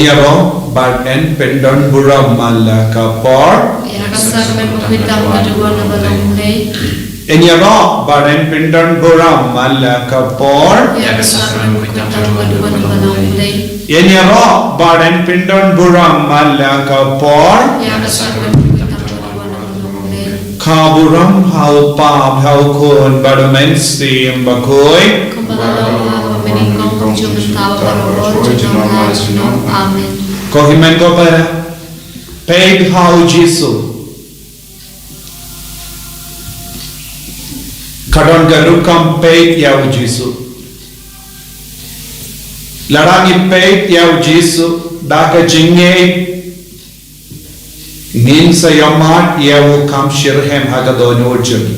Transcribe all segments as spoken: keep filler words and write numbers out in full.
Ïaroh bad yn pyndon burom man la ka por. Ïa ka sakramen bakhuid tam ka dei na ba long Blei. Ïaroh bad yn pyndon burom man la ka por. Ïa ka sakramen bakhuid tam ka dei na ba long Blei. Ïaroh bad yn pyndon burom man la ka por. Ïa ka sakramen bakhuid tam ka dei na ba long Blei. Ka burom ha u Kpa, ha u Khun bad ha u Mynsiem Bakhuid. Kumba la long ha kaba mynnyngkong, kumjuh mynta bad baroh por junom la junom. Amen. Ko hynmen ko para, peit ha u Jisu. Ka don ka rukom peit ïa u Jisu. Lada ngi peit ïa u Jisu da ka jingngeit, ngin sa ïohmad ïa u kham shitrhem ha ka dohnud jong ngi.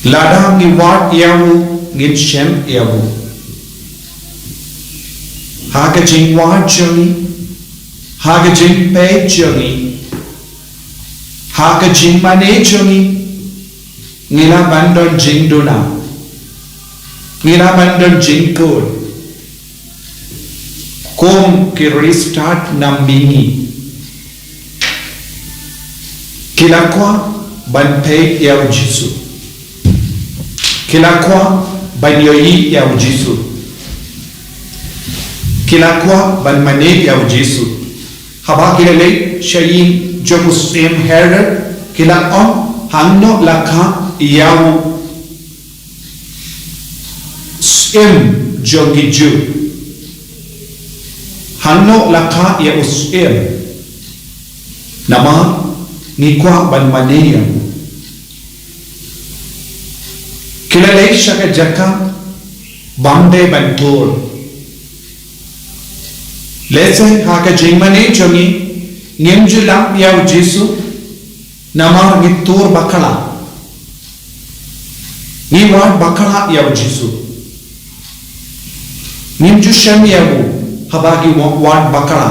Lada ngi wad ïa u, ngin shem ïa u. Ha ka jingwad jong ngi, ha ka jingpeit jong ngi, ha ka jingmane jong ngi, ngi lah ban don jingduna. Ngi lah ban don jingkut. Kum ki riewstad na mihngi, ki la kwah ban peit ïa u Jisu. Ki la kwah ban ïohi ïa u Jisu. Ki la kwah ban mane ïa u Jisu. Haba ki la leit sha ïing jong u syiem Herod, ki la ong, hangno la kha ïa u syiem jong ki Jiw? Hangno la kha ïa u syiem? Namar ngi kwah ban mane ïa u. Ki la leit sha ka jaka bym dei ban tur. Lehse ha ka jingmane jong ngi, ngim ju lap ïa u Jisu, namar ngi tur bakla. Ngi wad bakla ïa u Jisu. Ngim ju shem ïa u haba ngi wa-, wad bakla.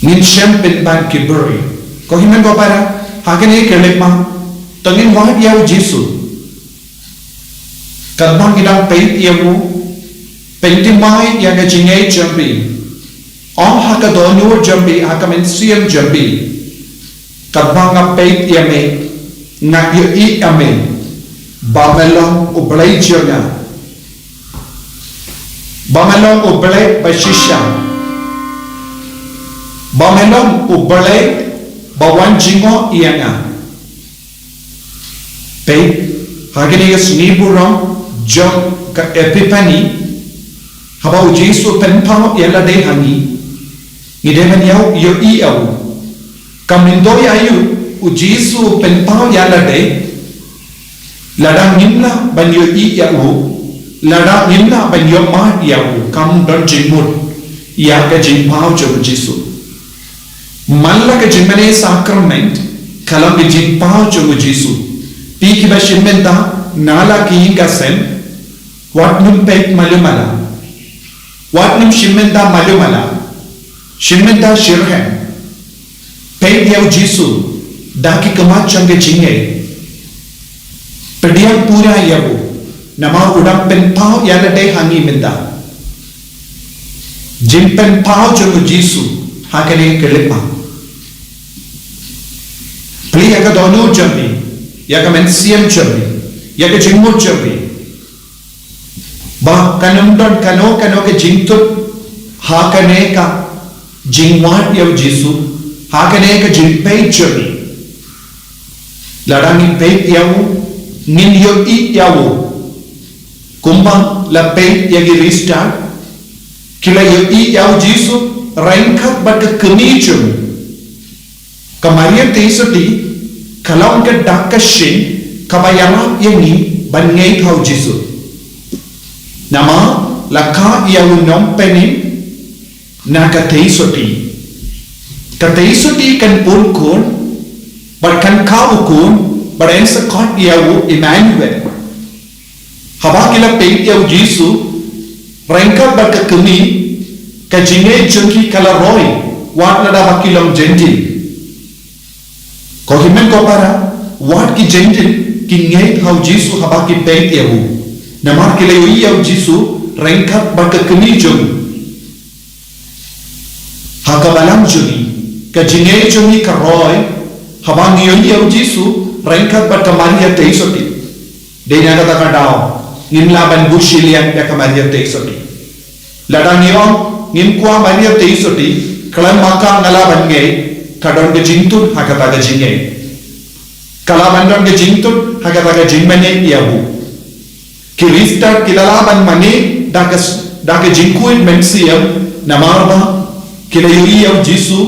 Ngin shem pynban ki briew. Ko hynmen ko para, ha kane ka leit ma, to ngin wad ïa u Jisu. Katba ngi dang peit ïa u, pynthymmai ïa ka jingngeit jong phi. Ong ha ka dohnud jong phi, ha ka mynsiem jong phi. Katba nga peit ïa me, nga ïohi ïa me ba me long U Blei jong nga. Ba me long U Blei ba shisha. Ba me long U Blei ba wan jngoh ïa nga. Peit, ha kane ka sngi burom jong ka Epiphany, haba u Jisu u pynpaw ïa lade ha ngi, ngi dei ban ïoh, ïohi ïa u. Ka myntoi aïu u Jisu u pynpaw ïa lade? Lada ngim lah ban ïohi ïa u, lada ngim lah ban ïohmad ïa u, kam don jingmut ïa ka jingpaw jong u Jisu. Man la ka jingmane sakrament ka long ka jingpaw jong u Jisu. Phi kiba shim bynta na la ki ïing ka sem, wat nym peit malu mala. Wat nym shim bynta malu mala. Shim bynta shitrhem. Peit ïa u Jisu da ki khmat jong ka jingngeit. Pdiang pura ïa u, namar u dang pynpaw ïa lade ha ngi mynta. Jingpynpaw jong u Jisu ha kane ka leit ma. Plie ïa ka dohnud jong phi, ïa ka mynsiem jong phi, ïa ka jingmut jong phi. Ba kan ym don kano kano ka jingtut ha kane ka jingwad ïa u Jisu, ha kane ka jingpeit jong ngi. Lada ngi peit ïa u, ngin ïohi ïa u. Kumba la peit ïa ki riewstad, ki la ïohi ïa u Jisu ryngkat bad ka kmie jong u. Ka Maria Theisotti ka long ka dak ka shin kaba ïarap ïa ngi ban ngeit ha u Jisu. Namar la kha ïa u nongpynim na ka Theisotti. Ka Theisotti kan pun khun, bad kan kha u khun, bad yn sa khot ïa u Emmanuel. Haba ki la peit ïa u Jisu ryngkat bad ka kmie, ka jingngeit jong ki ka la roi, wat lada ba ki long Jentil. Ko hynmen ko para, wat ki Jentil ki ngeit ha u Jisu haba ki peit ïa u. Namar ki la ïohi ïa u Jisu ryngkat bad ka kmie jong u. Ha ka balang jong ngi, ka jingngeit jong ngi ka roi haba ngi ïohi ïa u Jisu ryngkat bad ka Maria Theisotti. Dei na kata ka daw ngim lah ban buh shiliang ïa ka Maria Theisotti. Lada ngi ong ngim kwah Maria Theisotti, khlem ma ka nga lah ban ngeit, ka don ka jingtut ha kata ka jingngeit. Ka lah ban don ka jingtut ha kata ka jingmane ïa u. Ki riewstad ki la lah ban mane da ka, da ka jingkhuid mynsiem namar ba ki la ïohi ïa u Jisu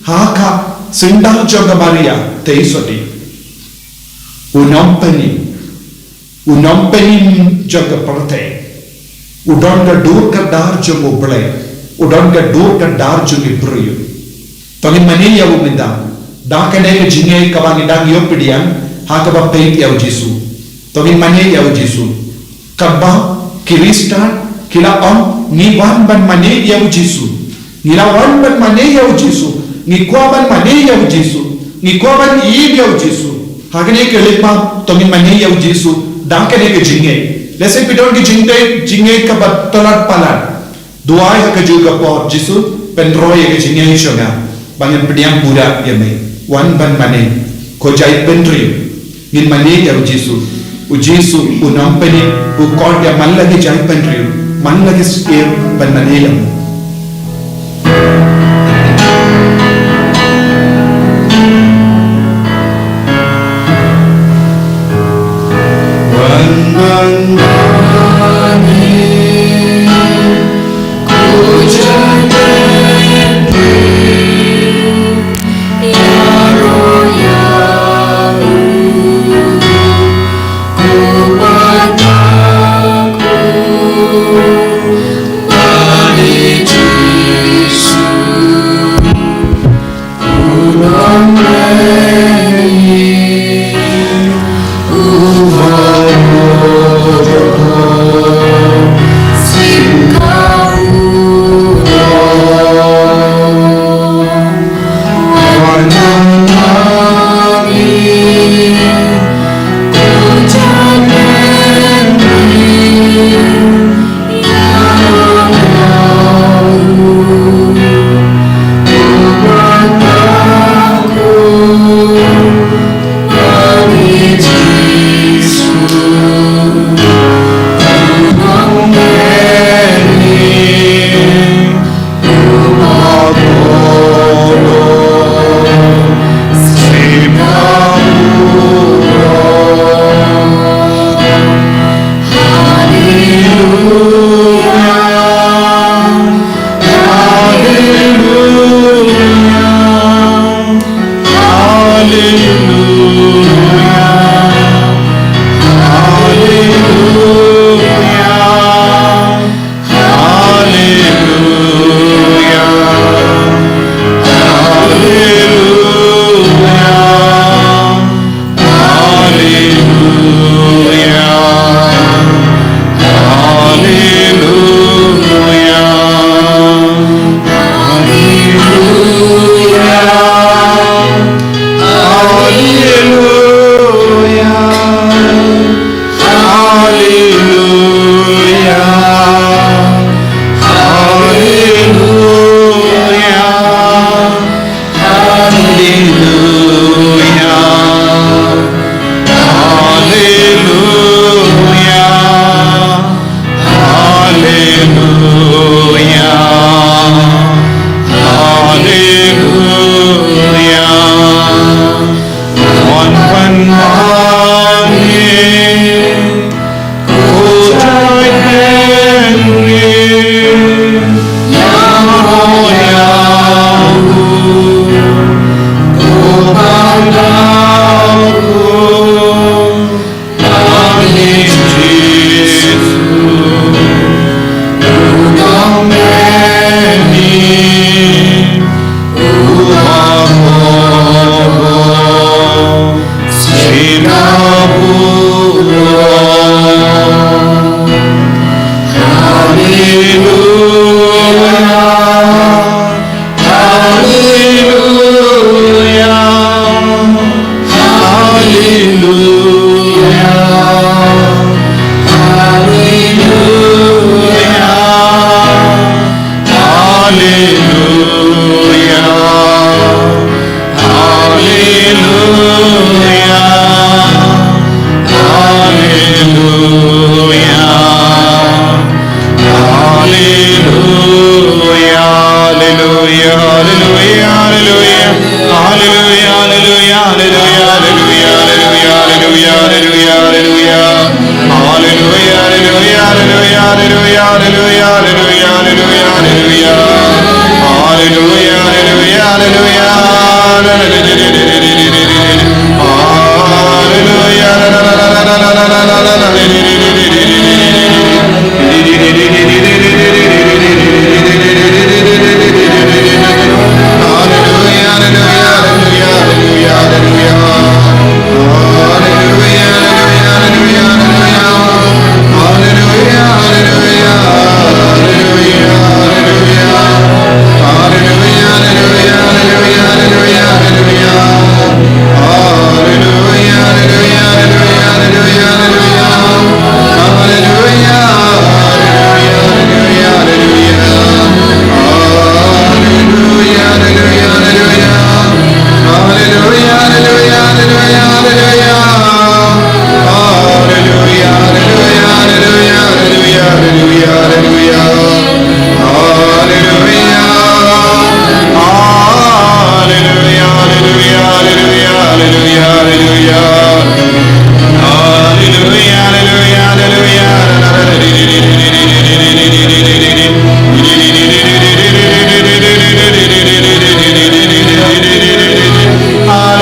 ha ka syndah jong ka Maria Theisotti. U nongpynim, u nongpynim jong ka pyrthei. U don ka dur ka dar jong U Blei, u don ka dur ka dar jong ki briew. To ngin mane ïa u mynta da kane ka jingngeit kaba ngi dang ïoh pdiang ha kaba peit ïa u Jisu. To ngin mane ïa u Jisu. Kaba ki riewstad ki la ong, ngi wan ban mane ïa u Jisu. Ngi la wan ban mane ïa u Jisu. Ngi kwah ban mane ïa u Jisu. Ngi kwah ban ïeit ïa u Jisu. Ha kane ka lyngba to ngin mane ïa u Jisu da kane ka jingngeit. Lehse phi don ka jingngeit, jingngeit kaba tlot palat. Duwai ha kajuh ka por, Jisu, pynroi ïa ka jingngeit jong nga ba ngan pdiang pura ïa me. Wan ban mane, ko jaitbynriew. Ngin mane ïa u Jisu. U Jisu u nongpynim, u khot ïa man la ki jaitbynriew, man la ki syiem ban mane ïa u. Hallelujah. Hallelujah. Hallelujah. Hallelujah. Hallelujah. Hallelujah. Hallelujah. Hallelujah. Hallelujah. Hallelujah. Hallelujah. Hallelujah. Hallelujah, hallelujah, hallelujah, hallelujah, hallelujah, hallelujah, hallelujah. Hallelujah, hallelujah, hallelujah. Hallelujah. Hallelujah, hallelujah, hallelujah, hallelujah, hallelujah. Hallelujah, hallelujah, hallelujah, hallelujah, hallelujah, hallelujah. Hallelujah, hallelujah. Hallelujah,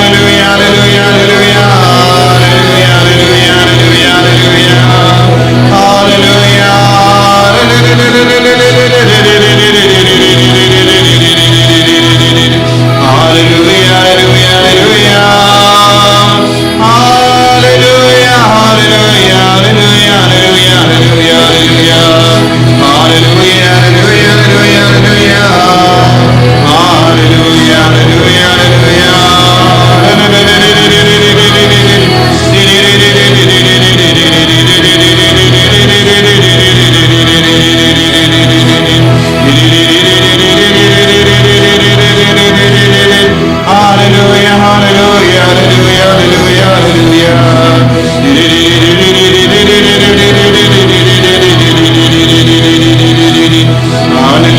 hallelujah, hallelujah, hallelujah, hallelujah, hallelujah.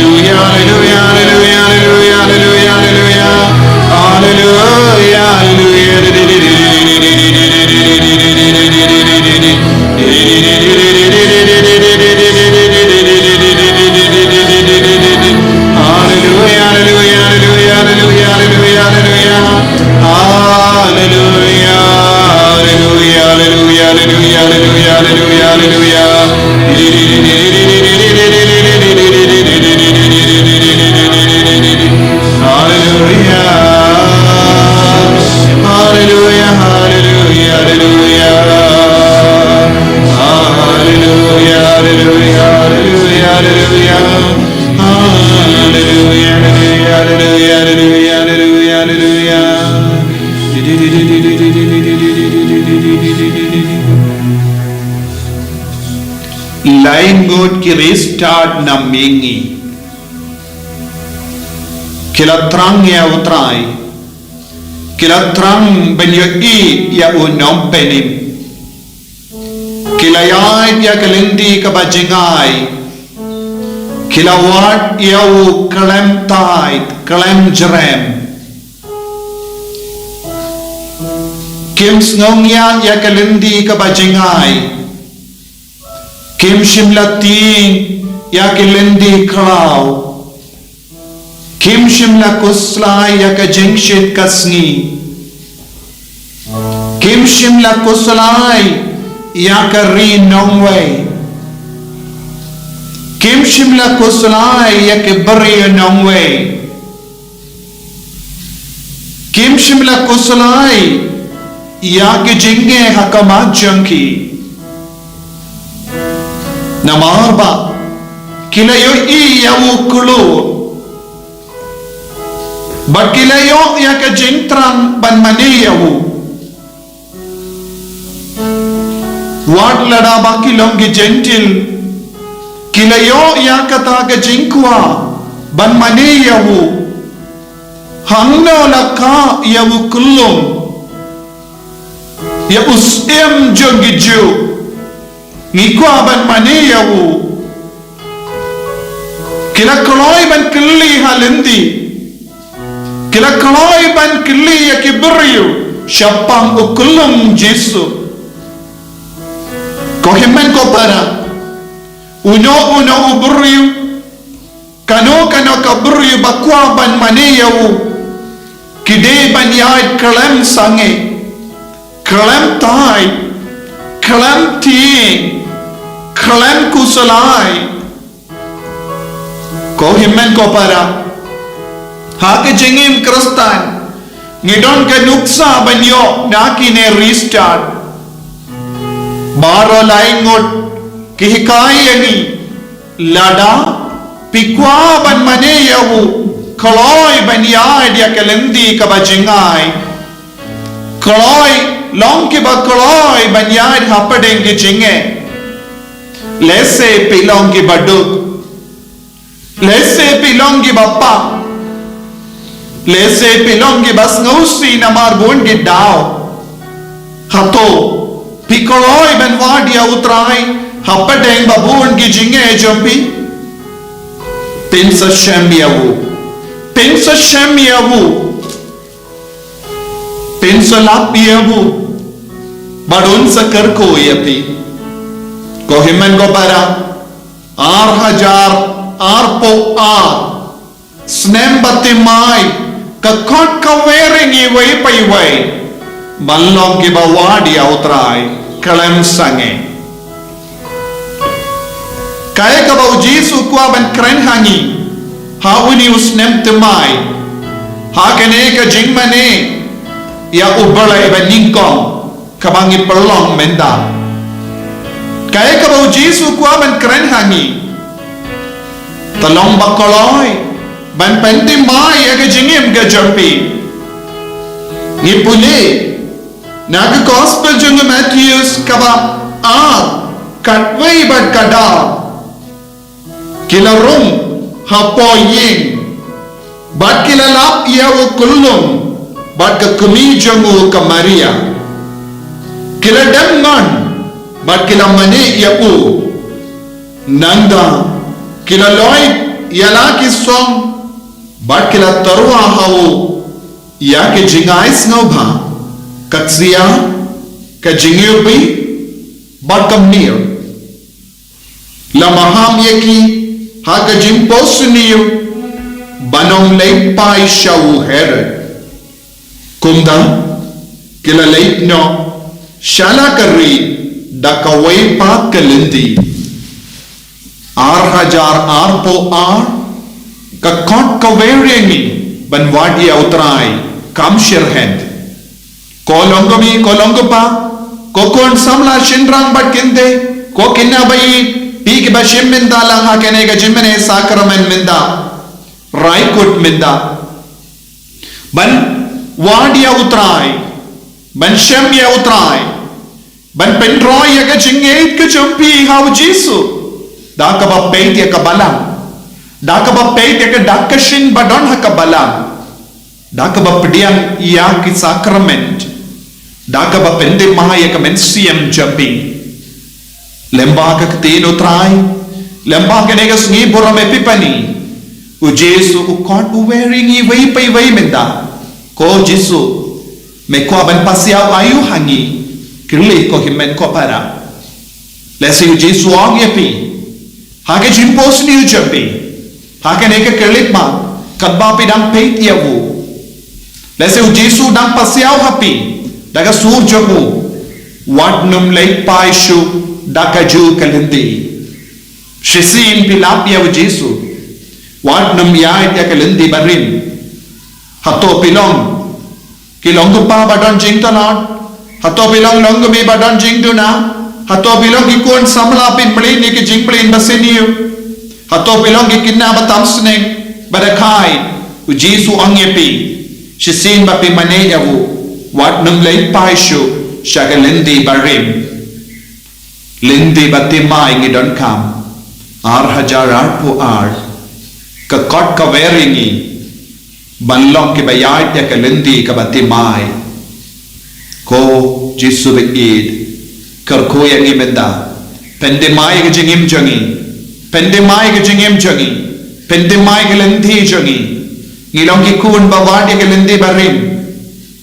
Hallelujah, hallelujah, hallelujah, hallelujah, hallelujah, hallelujah, hallelujah. Hallelujah. Hallelujah, hallelujah, hallelujah. Hallelujah, hallelujah, hallelujah, hallelujah. Hallelujah, hallelujah, hallelujah, hallelujah, hallelujah, hallelujah. Laingut ki riewstad na mihngi ki la thrang ïa U Trai, ki la thrang ban ïohi ïa U Nongpynim. Ki la ïaid ïa ka lynti kaba jngai, ki la wad ïa U khlem tait khlem jrem. Kim sngew ïa, ïa ka lynti kaba jngai. Kim shym la tieng ïa ki lynti khlaw. Kim shym la khuslai ïa ka jingshit ka sngi. Kim shym la khuslai ïa ka ri nongwei. Kim shym la khuslai ïa ki briew nongwei. Kim shym la khuslai ïa ki jingeh ha khmat jong ki. Namar ba ki la ïohi ïa U Khlieh. Bad ki la ïoh ïa ka jingthrang ban mane ïa U. Wat lada ba ki long ki Jentil, ki la ïoh ïa kata ka jingkwah. ban mane ïa u. Hangno la kah ïa u kyllum, ïa u syiem jong ki Jiw? Ngi kwah ban mane ïa u. Ki la kloi ban kylli ha lynti. Ki la kloi ban kylli ïa ki briew shaphang u kyllum Jisu. Ko hynmen ko para, uno uno u briew, kano kano ka briew ba kwah ban mane ïa u, ki dei ban ïaid khlem sangeh, khlem tai, khlem tieng, khlem khuslai. Ko hynmen ko para, ha ka jingim Khristan ngi don ka nuksa ban ïoh na kine ri stad. Baroh lai ngut ki hikai ïa ngi, lada phi kwah ban mane ïa u, kloi ban ïaid ïa ka lynti kaba jngai. Kloi, long kiba kloi ban ïaid hapdeng ki jingeh. Lehse phi long kiba duk. Lehse phi long kiba pang. Lehse phi long kiba sngewsih namar bun ki daw. Hato phi kloi ban wad ïa u Trai hapdeng ba bun ki jingeh jong phi? Pynshah shem ïa u. Pynshah shem ïa u. Pynshah lap ïa u. Bad un sa kyrkhu ïa phi. Ko hynmen ko para, ar hajar arphew ar, snem ba thymmai, ka kot ka wer ïa ngi iwei pa iwei ban long kiba wad ïa u Trai khlem sangeh. Kaei kaba u Jisu u kwah ban kren ha ngi ha une u snem thymmai, ha kane ka jingmane ïa u Blei banyngkong kaba ngi pynlong mynta? Kaei kaba u Jisu u kwah ban kren ha ngi? To long ba kloi ban pynthymmai ïa ka jingim ka jong phi. Ngi pule na ka Gospel jong u Mathaios kaba ar, khatwei bad khatar. Ki la rung hapoh ïing, bad ki la lap ïa u kyllum bad ka kmie jong u ka Maria. Ki la dem ngon bad ki la mane ïa u. Nangta ki la loi ïa la ki song bad ki la tyrwa ha u ïa ki jingai sngewbha, ka ksiar, ka jingiwbih bad ka myrrh. La maham ïa ki ha ka jingphohsniew ban ym leit phai sha u Herod. Kumta ki la leit noh sha la ka ri da kawei pat ka lynti. Ar hajar arphew ar, ka kot ka wer ïa ngi ban wad ïa u Trai kam shitrhem. Ko longkmie, ko longkpa, ko khun samla shynrang bad kynthei, ko khynnah ba ïeit, phi kiba shim bynta lang ha kane ka jingmane sakramen mynta, rai kut mynta ban wad ïa u Trai, ban shem ïa u Trai, ban pynroi ïa ka jingngeit ka jong phi ha u Jisu da kaba peit ïa ka balang, da kaba peit ïa ka dak ka shin ba don ha ka balang, da kaba pdiang ïa ki sakramen, da kaba pynthymmai ïa ka mynsiem jong phi. Lyngba ka ktien u Trai, lyngba kane ka sngi burom Epipani, u Jisu u kot u wer ïa ngi iwei pa iwei mynta. Ko Jisu, me kwah ban pasiaw aïu ha ngi? Kylli ko hynmen ko para. Lehse u Jisu u ong ïa phi ha ka jingphohsniew jong phi, ha kane ka khyllipmat, katba phi dang peit ïa u, lehse u Jisu u dang pasiaw ha phi da ka sur jong u: Wat nym leit phai shuh da kajuh ka lynti. Shisien phi lap ïa u Jisu: Wat nym ïaid ïa ka lynti barim. Hato phi long ki longkpa ba don jingtlot? Hato phi long longkmie ba don jingduna? Hato phi long ki khun samla pynmlien ïa ki jingmlien ba sniew? Hato phi long ki khynnah ba tam sneng, ba dkhai? U Jisu u ong ïa phi, shisien ba phi mane ïa u, wat nym leit phai shuh sha ka lynti barim. Lynti ba thymmai ngi donkam, ar hajar arphew ar. Ka kot ka wer ïa ngi ban long kiba ïaid ïa ka lynti kaba thymmai. Ko Jisu ba ïeit, kyrkhu ïa ngi mynta. Pynthymmai ïa ka jingim jong ngi. Pynthymmai ïa ka jingim jong ngi. Pynthymmai ïa ka lynti jong ngi. Ngi long ki khun ba wad ïa ka lynti barim.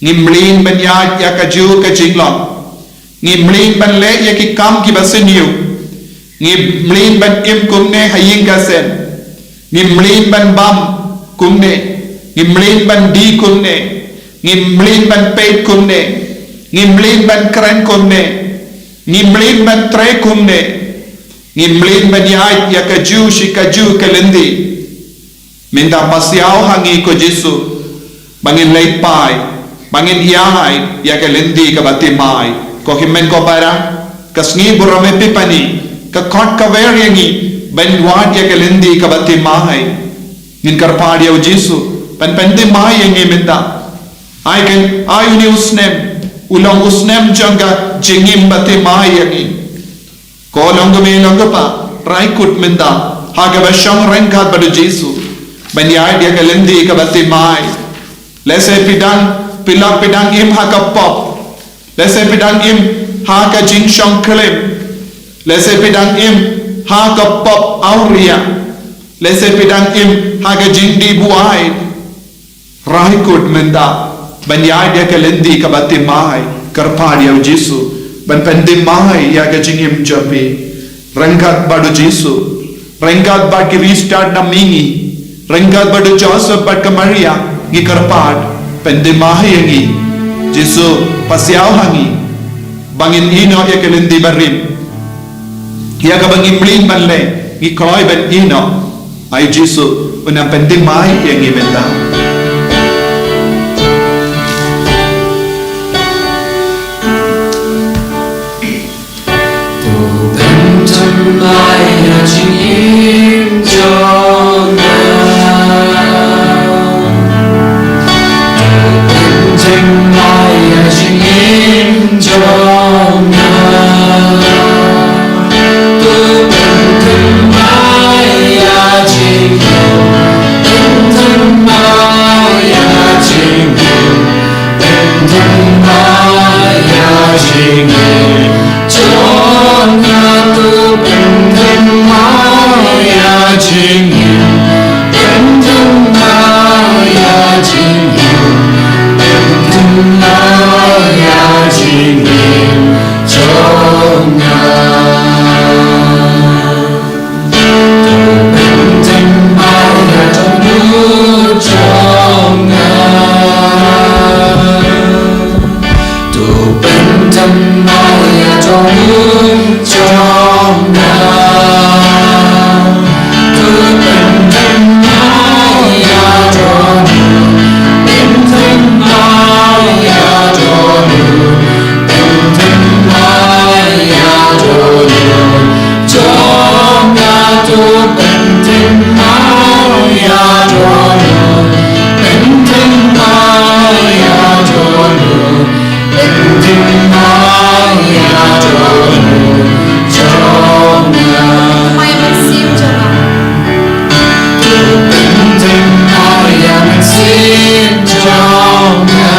Ngi mlien ban ïaid ïa kajuh ka jinglong. Ngi mlien ban leh ïa ki kam kiba sniew. Ngi mlien ban im kumne ha ïing ha sem. Ngi mlien ban bam kumne. Ngi mlien ban die kumne. Ngi mlien ban peit kumne. Ngi mlien ban kren kumne. Ngi mlien ban trei kumne. Ngi mlien ban ïaid ïa kajuh shi kajuh ka lynti. Mynta pasiaw ha ngi ko Jisu, ba ngin leit phai, ba ngin ïaid ïa ka lynti kaba thymmai. Ko hynmen ko para, ka sngi burom Epipani ka kot ka wer ïa ngi ban wad ïa ka lynti kaba thymmai. Ngin kyrpad ïa u Jisu ban pynthymmai ïa ngi mynta. Ai kan, ai une u snem u long u snem jong ka jingim ba thymmai ïa ngi. Ko long kmie long kpa, rai kut mynta ha kaba shong ryngkat bad u Jisu ban ïaid ïa ka lynti kaba thymmai. Lehse phi dang, phi lah phi dang im ha ka pop. Lehse phi dang im ha ka jingshong klim. Lehse phi dang im ha ka pop awria. Lehse phi dang im ha ka jingdih buaid. Rai kut mynta ban ïaid ïa ka lynti kaba thymmai, kyrpad ïa u Jisu ban pynthymmai ïa ka jingim jong phi. Ryngkat bad u Jisu, ryngkat bad ki riewstad na mihngi, ryngkat bad u Joseph bad ka Maria, ngi kyrpad, pynthymmai ïa ngi. Jisu, pasiaw ha ngi ba ngin ïehnoh ïa ka lynti barim, ïa kaba ngi mlien ban leh, ngi kloi ban ïehnoh. Ai Jisu, un nang pynthymmai ïa ngi mynta. To pynthymmai ïa ka jingim jong nga. To pynthymmai ïa ka jingim jong nga. To pynthymmai ïa ka jingim. Pynthymmai ïa ka jingim. Pynthymmai ïa ka jingim jong nga. To pynthymmai ïa ka jingim. Pynthymmai ïa ka jingim. Pynthymmai ïa ka jingim jong nga. To pynthymmai ïa ka jingim jong nga. To pynthymmai ïa ka jingim jong nga. To pynthymmai ïa ka jingim. Pynthymmai ïa ka jingim. Pynthymmai ïa ka jingim jong nga. To pynthymmai ïa ka jingim. Pynthymmai ïa ka jingim. Pynthymmai ïa ka jingim jong nga. Pynthymmai ïa ka mynsiem jong nga. Pynthymmai ïa ka mynsiem jong nga.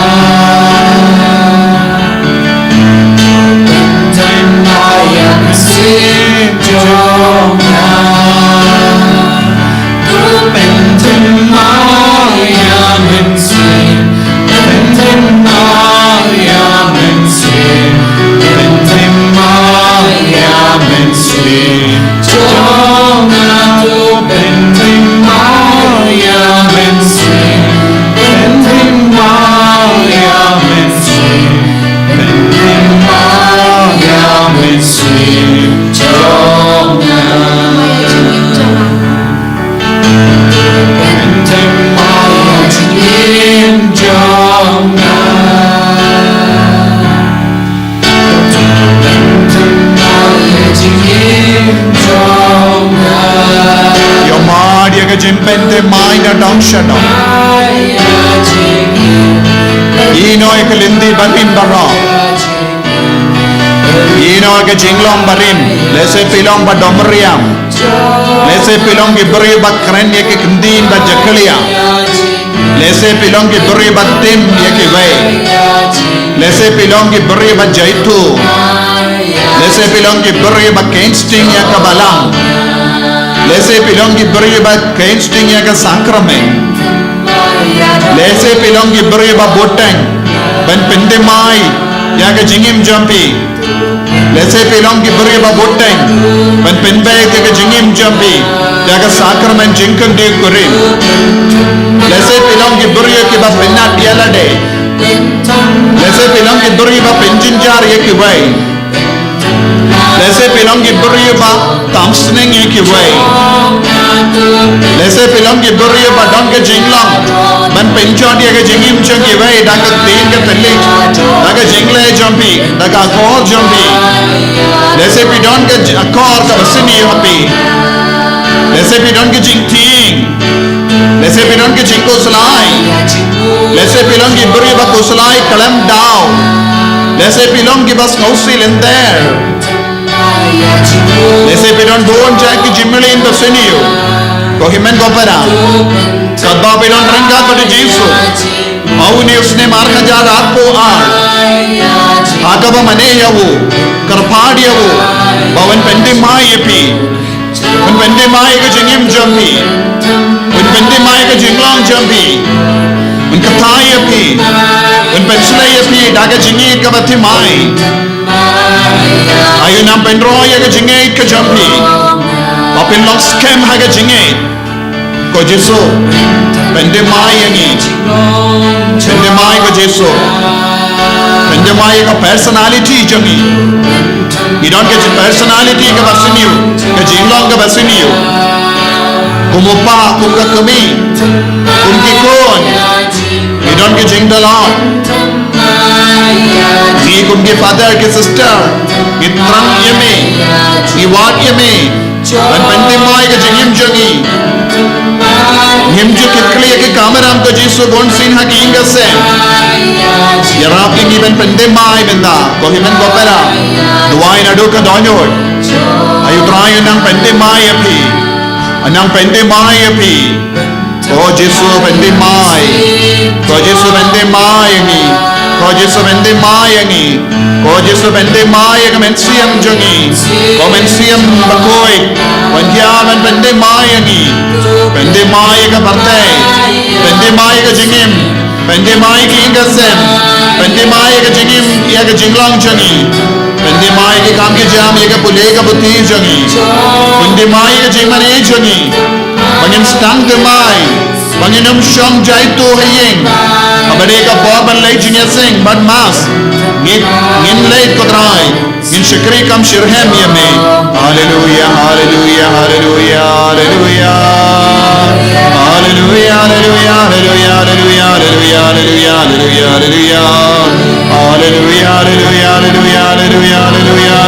Pynthymmai ïa ka mynsiem jong nga. To pynthymmai ïa ka mynsiem. Pynthymmai ïa ka mynsiem. Pynthymmai ïa ka mynsiem jong nga. To pynthymmai ïa ka mynsiem. Pynthymmai ïa ka mynsiem. Pynthymmai ïa ka mynsiem jong nga. Pynthymmai ïa ka jingim jong nga. Pynthymmai ïa ka jingim jong nga. Ïa mad ïa ka jingpynthymmai na dong sha dong. Ïehnoh ïa ka lynti barim baroh. Ïehnoh ïa ka jinglong barim. Lehse phi long ba dom riam. Lehse phi long ki briew ba kren ïa ki kyndit ba jakhlia. Lehse phi long ki briew ba tim ïa kiwei. Lehse phi long ki briew ba jaitbynriew. Lehse phi long ki briew ba khein sting ïa ka balang. Lehse phi long ki briew ba khein sting ïa ka sakramen. Lehse phi long ki briew ba bteng ban pyndem ïa ka jingim jong phi. Lehse phi long ki briew ba bteng ban pynbeit ïa ka jingim jong phi da ka sakramen jingkynduh kurim. Lehse phi long ki briew kiba pynat ïa lade. Lehse phi long ki briew ba pynjynjar ïa kiwei. Lehse phi long ki briew ba tam sneng ïa kiwei. Lehse phi long ki briew ba don ka jinglong ban pynjot ïa ka jingim jong kiwei da ka ktien ka thylliej, da ka jingleh jong phi, da ka akor jong phi. Lehse phi don ka j-, akor kaba sniew ha phi. Lehse phi don ka jingtieng. Lehse phi don ka jingkhuslai. Lehse phi long ki briew ba khuslai khlem daw. Lehse phi long kiba sngewsih lynter. Lehse phi don bun jait ki jingmlien ba sniew. Ko hynmen ko para, katba phi don ryngkat bad u Jisu ha une u snem ar hajar arphew ar, ha kaba mane ïa u, kyrpad ïa u ba un pyndem ïa phi, un pyndem ïa ka jingim jong phi, un pyndem ïa ka jinglong jong phi, un kyrpad ïa phi, un pynshlei ïa phi da ka jingïeit kaba thymmai. Ai u nang pynroi ïa ka jingngeit ka jong phi ba phin long skhem ha ka jingngeit. Ko Jisu, pyndem ïa ngi. Pyndem ïa ko Jisu. Pyndem ïa ka personality jong ngi. Ngi don ka personality kaba sniew, ka jinglong kaba sniew. Kum u pa, kum ka kmie, kum ki khun, ngi don ka jingdalot. Ngi kum ki father ki sister, ngi thrang ïa me, ngi wad ïa me ban pyndem ïa ka jingim jong ngi. Ngim ju kit khlieh ïa ki kamram ko Jisu, bunsien ha ki ïing ki sem. Ïarap ïa ngi ban pyndem ïa mynta, ko hynmen ko para. Duwai naduh ka dohnud. Ai u Trai u nang pyndem ïa phi. U nang pyndem ïa phi. Ko Jisu, pyndem ïa. Ko Jisu, pyndem ïa ngi. Ko Jisu, pyndem ïa ngi. Ko Jisu, pyndem ïa ka mynsiem jong ngi. Ko Mynsiem Bakhuid, wan ïa ban pyndem ïa ngi. Pyndem ïa ka pyrthei. Pyndem ïa ka jingim. Pyndem ïa ka ïing ka sem. Pyndem ïa ka jingim, ïa ka jinglong jong ngi. Pyndem ïa ki kam ki jam, ïa ka pule ka puthi jong ngi. Pyndem ïa ka jingmane jong ngi. Ba ngin sdang thymmai, ba ngin ym shong jaitu ha ïing. Haba dei ka por ban leit jingïaseng bad mass, ngin, ngin leit ko Trai. Ngin shakri kam shitrhem ïa me. Haleluia, haleluia, haleluia, haleluia. Haleluia, haleluia, haleluia, haleluia, haleluia, haleluia, haleluia. Haleluia, haleluia, haleluia, haleluia, haleluia.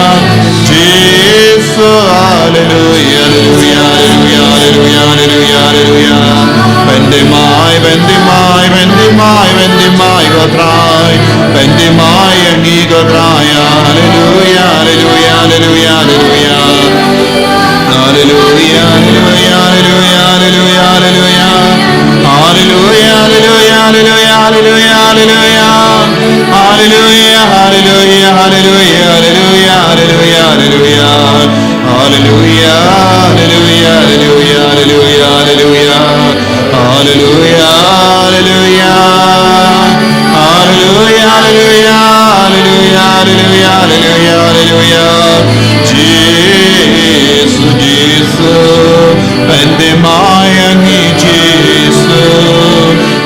Jisu, haleluia, haleluia, haleluia, haleluia, haleluia, haleluia. Pyndem ïa, pyndem ïa, pyndem ïa, pyndem ïa ko Trai. Pyndem ïa ngi ko Trai. Haleluia, haleluia, haleluia, haleluia. Haleluia, haleluia, haleluia, haleluia, haleluia. Haleluia, haleluia, haleluia, haleluia, haleluia. Haleluia, haleluia, haleluia, haleluia, haleluia, haleluia. Haleluia, haleluia, haleluia, haleluia, haleluia. Haleluia, haleluia. Haleluia, haleluia, haleluia, haleluia, haleluia, haleluia. Jisu, Jisu, pyndem ïa ngi Jisu.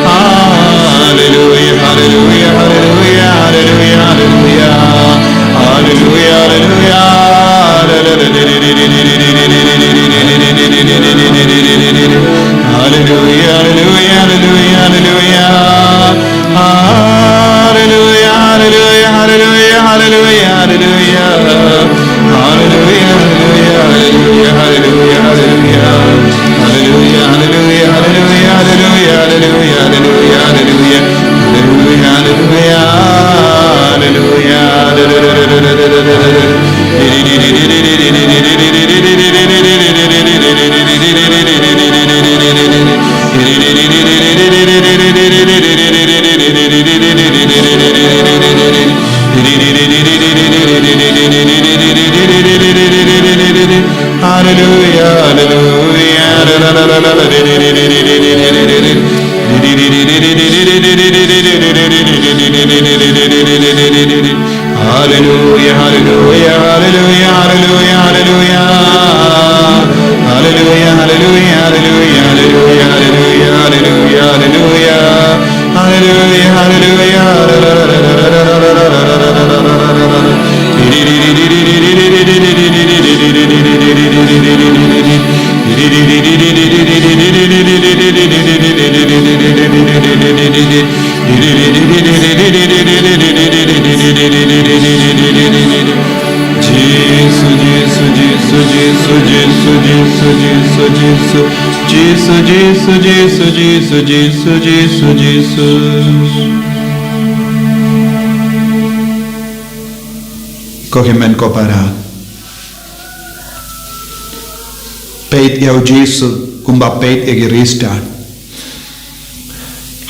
Haleluia, haleluia, haleluia, haleluia, haleluia. Haleluia, haleluia. Haleluia, haleluia, haleluia, haleluia. Haleluia, haleluia, haleluia, haleluia, haleluia. Haleluia, haleluia, haleluia, haleluia, haleluia. Haleluia, haleluia, haleluia, haleluia, haleluia, haleluia. Haleluia, haleluia, haleluia. Hallelujah, hallelujah. Jisu, Jisu, Jisu, Jisu, Jisu, Jisu, Jisu, Jisu. Jisu, Jisu, Jisu, Jisu, Jisu, Jisu, Jisu. Ko hynmen ko para. Peit ïa u Jisu kumba peit ïa ki riewstad.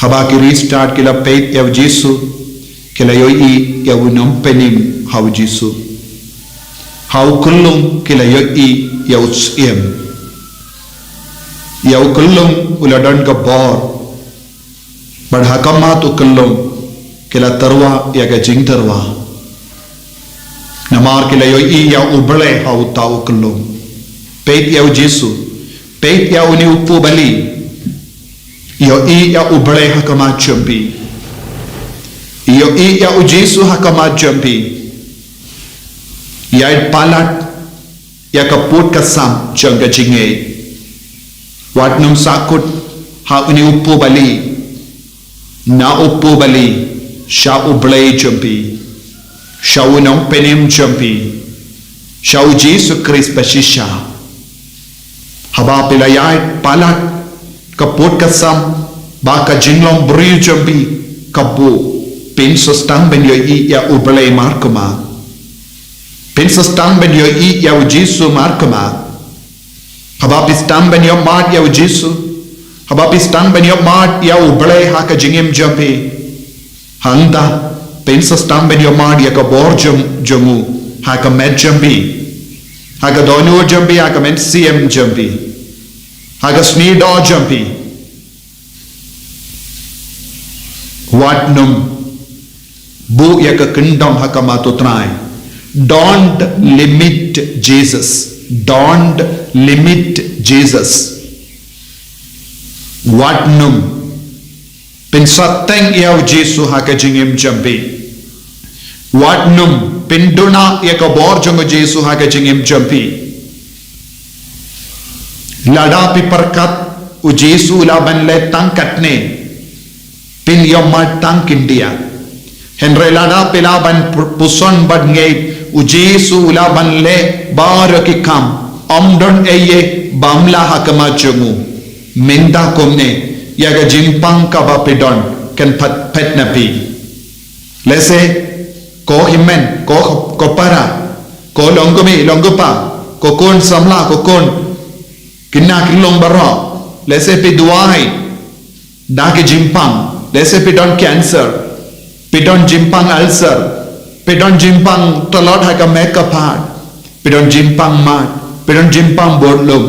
Haba ki riewstad ki la peit ïa u Jisu, ki la ïohi ïa u nongpynim ha u Jisu. Ha u kyllum ki la ïohi ïa u syiem. Ïa u kyllum u la don ka bor. Bad ha khmat u kyllum ki la tyrwa ïa ka jingtyrwa. Namar ki la ïohi ïa u Blei ha uta u kyllum. Peit ïa u Jisu. Peit ïa une u kpu bali. Ïohi ïa u Blei ha khmat jong phi. Ïohi ïa u Jisu ha khmat jong phi. Ïaid palat ïa ka pud ka sam jong ka jingngeit. Wat nym sahkut ha une u kpu bali. Na u kpu bali sha u Blei jong phi, sha u nongpynim jong phi, sha u Jisu Khrist ba shisha. Haba phi la ïaid palat ka pud ka sam ba ka jinglong briew jong phi ka buh, phin sa sdang ban ïohi ïa u Blei markhmat. Phin sa sdang ban ïohi ïa u Jisu markhmat. Haba phi sdang ban ïohmad ïa u Jisu, haba phi sdang ban ïohmad ïa u Blei ha ka jingim jong phi, hangta phin sa sdang ban ïohmad ïa ka bor jong, jong u ha ka met jong phi, ha ka dohnud jong phi, ha ka mynsiem jong phi, ha ka sniewdoh jong phi. Wat nym buh ïa ka kyndong ha khmat u Trai. Don't limit Jesus. Don't limit Jesus. Wat nym pynsahteng ïa u Jisu ha ka jingim jong phi. Wat nym pynduna ïa ka bor jong u Jisu ha ka jingim jong phi. Lada phi pyrkhat u Jisu u lah ban leh tang katne, phin ïohmad tang khyndiat. Hynrei lada phi lah ban pur-, puson bad ngeit u Jisu u lah ban leh baroh ki kam, ym don ei ei bym lah ha khmat jong u. Mynta kumne ïa ka jingpang kaba phi don kan phet, phet na phi. Lehse ko hynmen, ko, ko para, ko longkmie, longkpa, ko khun samla, ko khun khynnah, ki long baroh. Lehse phi duwai da ki jingpang. Lehse phi don cancer, phi don jingpang ulcer, phi don jingpang tlot ha ka met ka phad, phi don jingpang mad, phi don jingpang bud lum.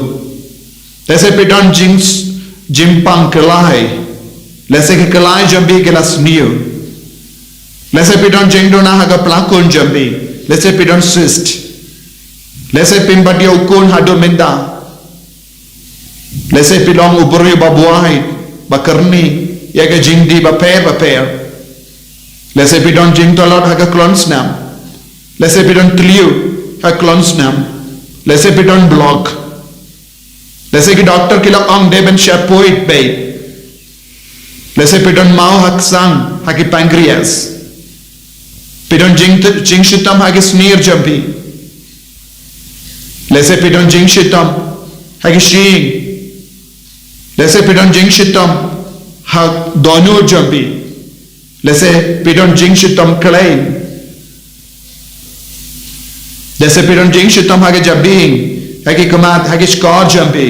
Lehse phi don jing, jingpang kyllai. Lehse ki kyllai jong phi ki la sniew. Lehse phi don jingduna ha ka plakun jong phi. Lehse phi don cyst. Lehse phim pat ïoh khun haduh mynta. Lehse phi long u briew ba buaid, ba kyrni ïa ka jingdih bapher bapher. Lehse phi don jingtlot ha ka khlon snam. Lehse phi don thliew ha khlon snam. Lehse phi don block. Lehse ki doktor ki la ong dei ban shapoh beit. Lehse phi don maw ha ki sang, ha ki pancreas. Phi don jing, jingshitom ha ki snier jong phi. Lehse phi don jingshitom ha ki shyieng. Lehse phi don jingshitom ha dohnud jong phi. Lehse phi don jingshitom khlaiñ. Lehse phi don jingshitom ha ki jabieng, ha ki khmat, ha ki shkor jong phi.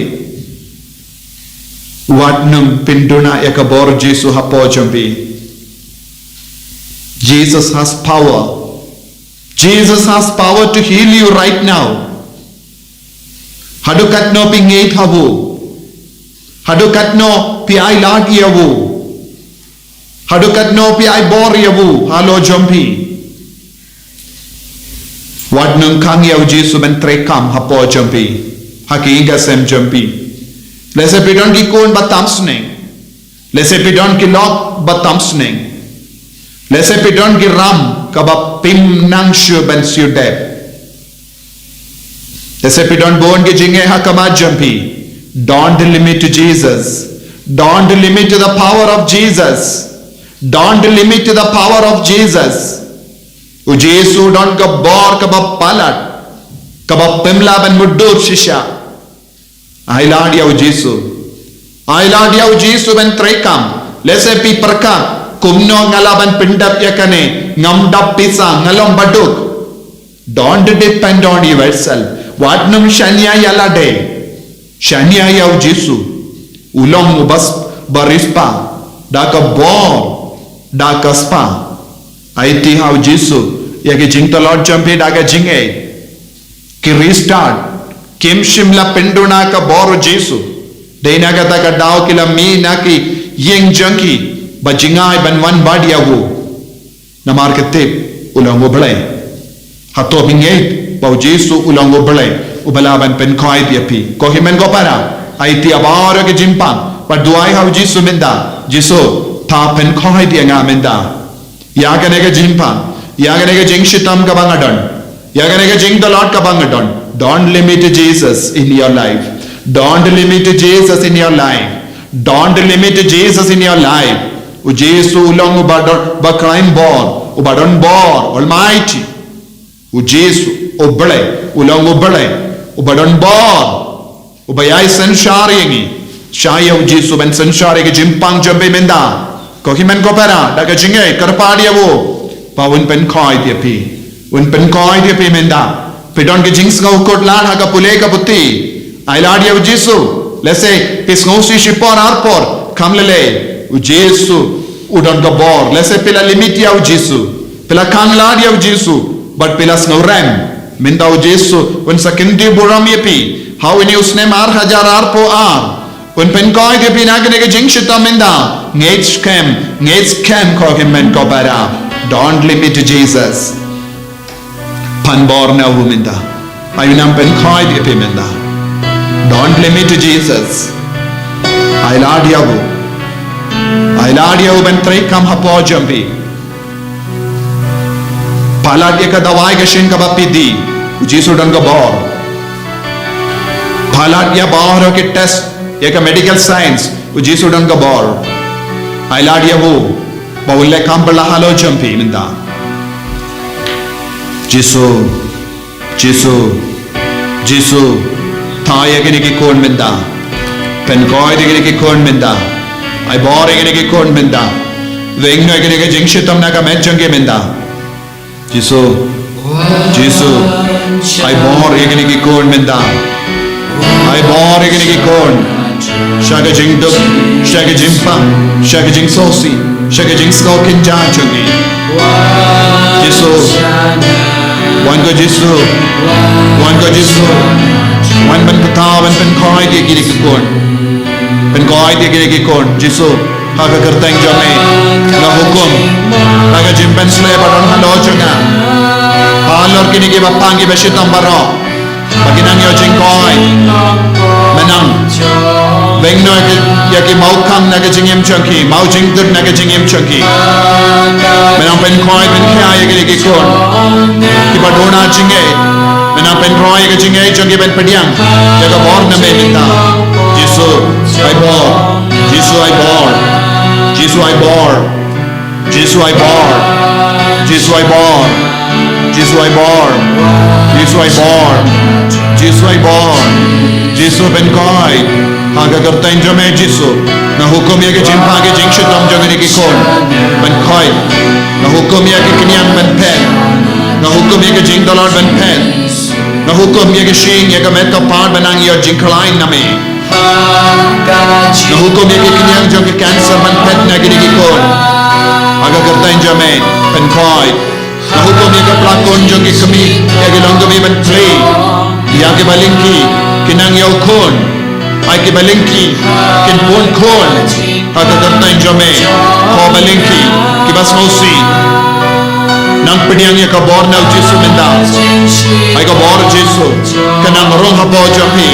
Wat nym pynduna ïa ka bor Jisu hapoh jong phi. Jesus has power. Jesus has power to heal you right now. Haduh katno phi ngeit ha u? Haduh katno phi ailad ïa u? Haduh katno phi ai bor ïa u halor jong phi? Wat nym khang ïa u Jisu ban trei kam hapoh jong phi, ha ki ïing ki sem jong phi. Lehse phi don ki khun ba tam sneng. Lehse phi don ki lok ba tam sneng. Lehse phi don ki ram kaba phim nang shuh ban siew dep. Lehse phi don bun ki jingeh ha khmat jong phi. Don't limit to Jesus. Don't limit to the power of Jesus. Don't limit to the power of Jesus. U Jisu u don ka bor kaba palat, kaba phim lah ban mutdur shisha. Ai lad ïa u Jisu. Ai lad ïa u Jisu ban treikam. Lehse phi pyrkhat, kumno nga lah ban pyndep ïa kane, ngam dap pisa, nga long baduk. Don't depend on yourself. Wat nym shaniah ïa lade. Shaniah ïa u Jisu. U long uba riewspah da ka bor, da ka spah. Aiti ha u Jisu ïa ki jingtlot jong phi da ka jingeh. Ki riewstad kim shym la pynduna ka bor u Jisu. Dei na kata ka daw ki la mih na ki ïing jong ki ba jngai ban wan bad ïa u. Namar ki tip u long U Blei. Hato phi ngeit ba u Jisu u long U Blei uba lah ban pynkhuid ïa phi? Ko hynmen ko para, aiti ha baroh ki jingpang, bad duwai ha u Jisu mynta, Jisu, to pynkhuid ïa nga mynta. Ïa kane ka jingpang, ïa kane ka jingshitom kaba nga don, ïa kane ka jingtlot kaba nga don. Don't limit Jesus in your life. Don't limit Jesus in your life. Don't limit Jesus in your life. U Jisu u long uba don, uba khlaiñ bor, uba don bor, Almighty. U Jisu, U Blei, u long U Blei uba don bor, uba ïai synshar ïa ngi. Shah ïa u Jisu ban synshar ïa ki jingpang jong phi mynta. Ko hynmen ko para, da ka jingngeit kyrpad ïa u ba un pynkhuid ïa phi. Un pynkhuid ïa phi mynta. Phi don ki jingsngewkhuslai ha ka pule ka puthi. Ai lad ïa u Jisu. Lehse phi sngewsih shipor arpor, kam lei lei. U Jisu u don ka bor. Lehse phi la limit ïa u Jisu, phi la khanglad ïa u Jisu, bad phi la sngewrem. Mynta u Jisu un sa kyntiew burom ïa phi ha une u snem ar hajar arphew ar. Un pynkhuid ïa phi na kane ka jingshitom mynta. Ngeit skhem, ngeit skhem ko hynmen ko para. Don't limit Jesus. Pan bor na u mynta. Ai u nang pynkhuid ïa phi mynta. Don't limit to Jesus. Ai lad ïa u. Ai lad ïa u ban treikam hapoh jong phi. Palat ïa ka dawai ka shin kaba phi die, u Jisu don ka bor. Palat ïa baroh ki test, ïa ka medical science, u Jisu don ka bor. Ai lad ïa u ba un leh kam ba la halor jong phi mynta. Jisu, Jisu, Jisu, thaw ïa kine ki khun mynta. Pynkhuid ïa kine ki khun mynta. Ai bor ïa kine ki khun mynta. Weng noh ïa kine ki jingshitom na ka met jong ki mynta. Jisu, Jisu, ai bor ïa kine ki khun mynta. Ai bor ïa kine ki khun sha ka jingduk, sha ka jingpang, sha ka jingsngewsih, sha ka jingsngew kynja jong ki. Jisu, wan ko Jisu, wan ko Jisu, wan ban pynpaw, ban pynkhuid ïa kine ki khun. Pynkhuid ïa kine ki khun, Jisu. Ha ka kyrteng jong me, nga hukum ha ka jingpynshlur ba don halor jong nga, halor kine kiba pang kiba shitom baroh, ba kin nang ïoh jingkhuid. Me nang weng noh ïa ki mawkhang na ka jingim jong ki, maw jingduk na ka jingim jong ki. Me nang pynkhuid, pynkhiah ïa kine ki khun kiba duna jingngeit. Me nang pynroi ïa ka jingngeit jong ki ban pdiang ïa ka bor na me mynta. Jisu, ai bor. Jisu, ai bor. Jisu, ai bor. Jisu, ai bor. Jisu, ai bor. Jisu, ai bor. Jisu, ai bor. Jisu, ai bor. Jisu, pynkhuid. Ha ka kyrteng jong me Jisu, nga hukum ïa ka jingpang ka jingshitom jong kine ki khun ban khuid. Nga hukum ïa ki kynñiang ban phet. Nga hukum ïa ka jingtlot ban phet. Nga hukum ïa ka shyieng, ïa ka met ka phad ban nang ïoh jingkhlaiñ na me. Nga hukum ïa ki kynñiang jong ka cancer ban phet na kine ki khun. Ha ka kyrteng jong me, pynkhuid. Nga hukum ïa ka pla khun jong ki kmie, ïa ki longkmie ban plie ïa kiba lyngkhi, kin nang ïoh khun. Ai kiba lyngkhi kin bun khun. Ha ka kyrteng jong me, ko ba lyngkhi, kiba sngewsih, nang pdiang ïa ka bor na u Jisu mynta. Ai ka bor Jisu ka nang rung hapoh jong phi.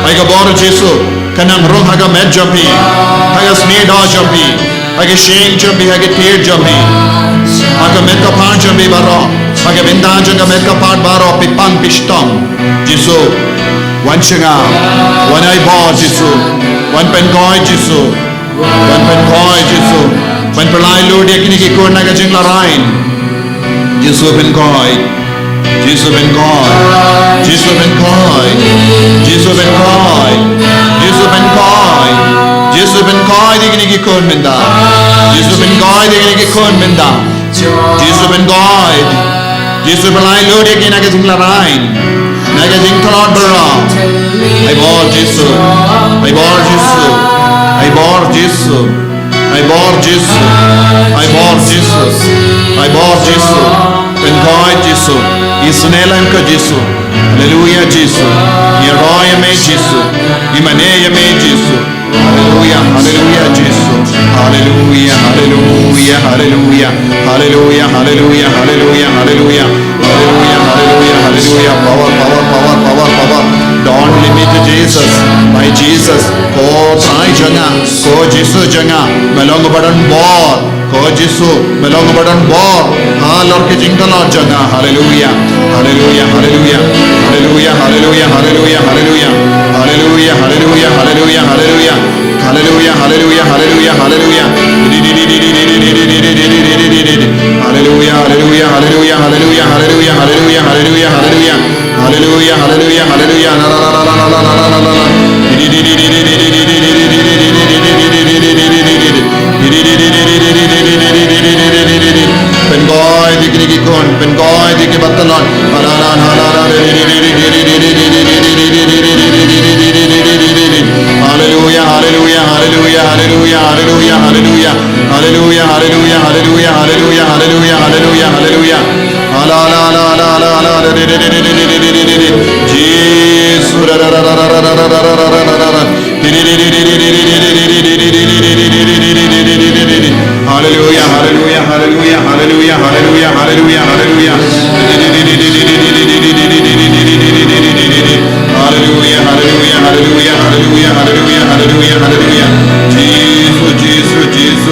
Ai ka bor Jisu Kan nang rung ha ka met jong phi, ha ka snieh doh jong phi, ha ka shyieng jong phi, ha ka tied jong phi, ha ka met ka phad jong phi baroh, ha ka bynta jong ka met ka phad baroh, phi pang phi shitom. Jisu, wan sha nga, wan ai bor Jisu, wan pynkhuid Jisu, wan pynkhuid Jisu, wan pynlait lut ïa kine ki khun na ka jingïaleh. Jisu pynkhuid. Jisu pynkhuid. Jisu pynkhuid. Jisu pynkhuid. Jisu pynkhuid. Jisu pynkhuid ïa kine ki khun mynta. Jisu pynkhuid ïa kine ki khun mynta. Jisu pynkhuid. Jisu pynlait lut ïa ki na ka jingïaleh. Na ka jingtlot baroh. Ai bor Jisu. Ai bor Jisu. Ai bor Jisu. Ai bor Jisu. Ai bor Jisu. Ai bor Jisu. Pynkhuid Jisu. Isynei lang ko Jisu. Haleluya Jisu. Ngi ïaroh ïa me Jisu. Ngi mane ïa me Jisu. Haleluya, haleluya Jisu. Haleluya, haleluya, haleluya. Haleluya, haleluya, haleluya, haleluya. Haleluya, haleluya, haleluya. Power, power, power, power, power. Don't limit to Jesus. My Jesus. Ko Trai jong nga, ko Jisu jong nga, me long uba don bor. Ko Jisu, me long uba don bor halor ki jingtlot jong nga. Haleluya. Haleluya, haleluya. Haleluya, haleluya, haleluya, haleluya. Haleluya, haleluya, haleluya, haleluya. Haleluya, haleluya, haleluya, haleluya. Haleluya, haleluya, haleluya, haleluya, haleluya, haleluya, haleluya, haleluya. Haleluya, haleluya, haleluya. La, la, la. Pynkhuid ïa kine ki khun, pynkhuid ïa ki ba tlot. La, la, la, la, la. Haleluya, haleluya, haleluya, haleluya, haleluya, haleluya. Haleluya, haleluya, haleluya, haleluya, haleluya, haleluya, haleluya. Ala, ala, ala, ala, ala, ala, ala, di, di, di. Jisu, ra, ra, ra. Haleluya, haleluya, haleluya, haleluya, haleluya, haleluya, haleluya. Haleluya, haleluya, haleluya, haleluya, haleluya, haleluya, haleluya. Jisu, Jisu, Jisu.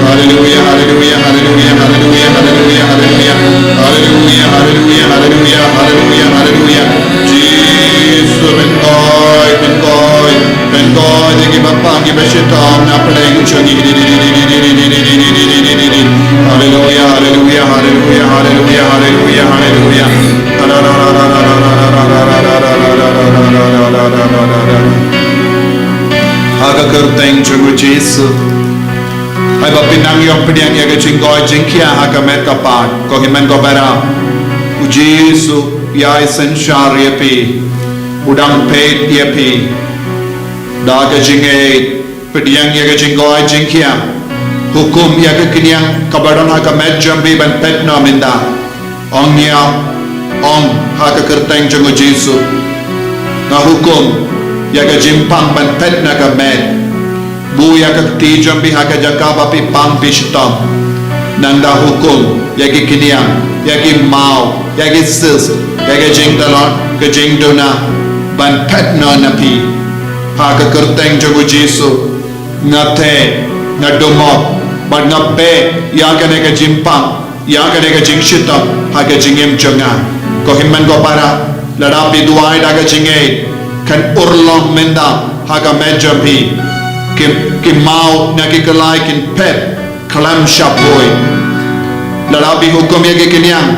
Haleluya, haleluya, haleluya, haleluya, haleluya, haleluya, haleluya. Haleluya, haleluya, haleluya, haleluya, haleluya. Jisu, pynkhuid, pynkhuid. Pynkhuid ïa ki ba pang, ki ba shitom na pdeng jong ngi. Haleluya, haleluya, haleluya, haleluya, haleluya, haleluya. Ha ka kyrteng jong u Jisu. Haba phi nang ïoh pdiang ïa ka jingkoit jingkhiah ha ka met ka phad, ko hynmen ko para, u Jisu u ïai synshar ïa phi, u dang peit ïa phi. Da ka jingngeit pdiang ïa ka jingkoit jingkhiah, hukum ïa ka kñiang kaba don ha ka met jong phi ban phet noh mynta. Ong ïa, ong ha ka kyrteng jong u Jisu. Nga hukum ïa ka jingpang ban phet na ka met. Buh ïa ka kti jong phi ha ka jaka ba phi pang phi shitom. Nangta hukum ïa ki kñiang, ïa ki maw, ïa ki cyst, ïa ka jingtlot, ka jingduna ban phet noh na phi. Ha ka kyrteng jong u Jisu. Nga theh, nga dumok, bad nga beh ïa kane ka jingpang, ïa kane ka jingshitom ha ka jingim jong nga. Ko hynmen ko para, lada phi duwai da ka jingngeit, kan urlong mynta ha ka met jong phi. Ki, ki maw na ki kyllai kin phet khlem shah poi. Lada phi hukum ïa ki kñiang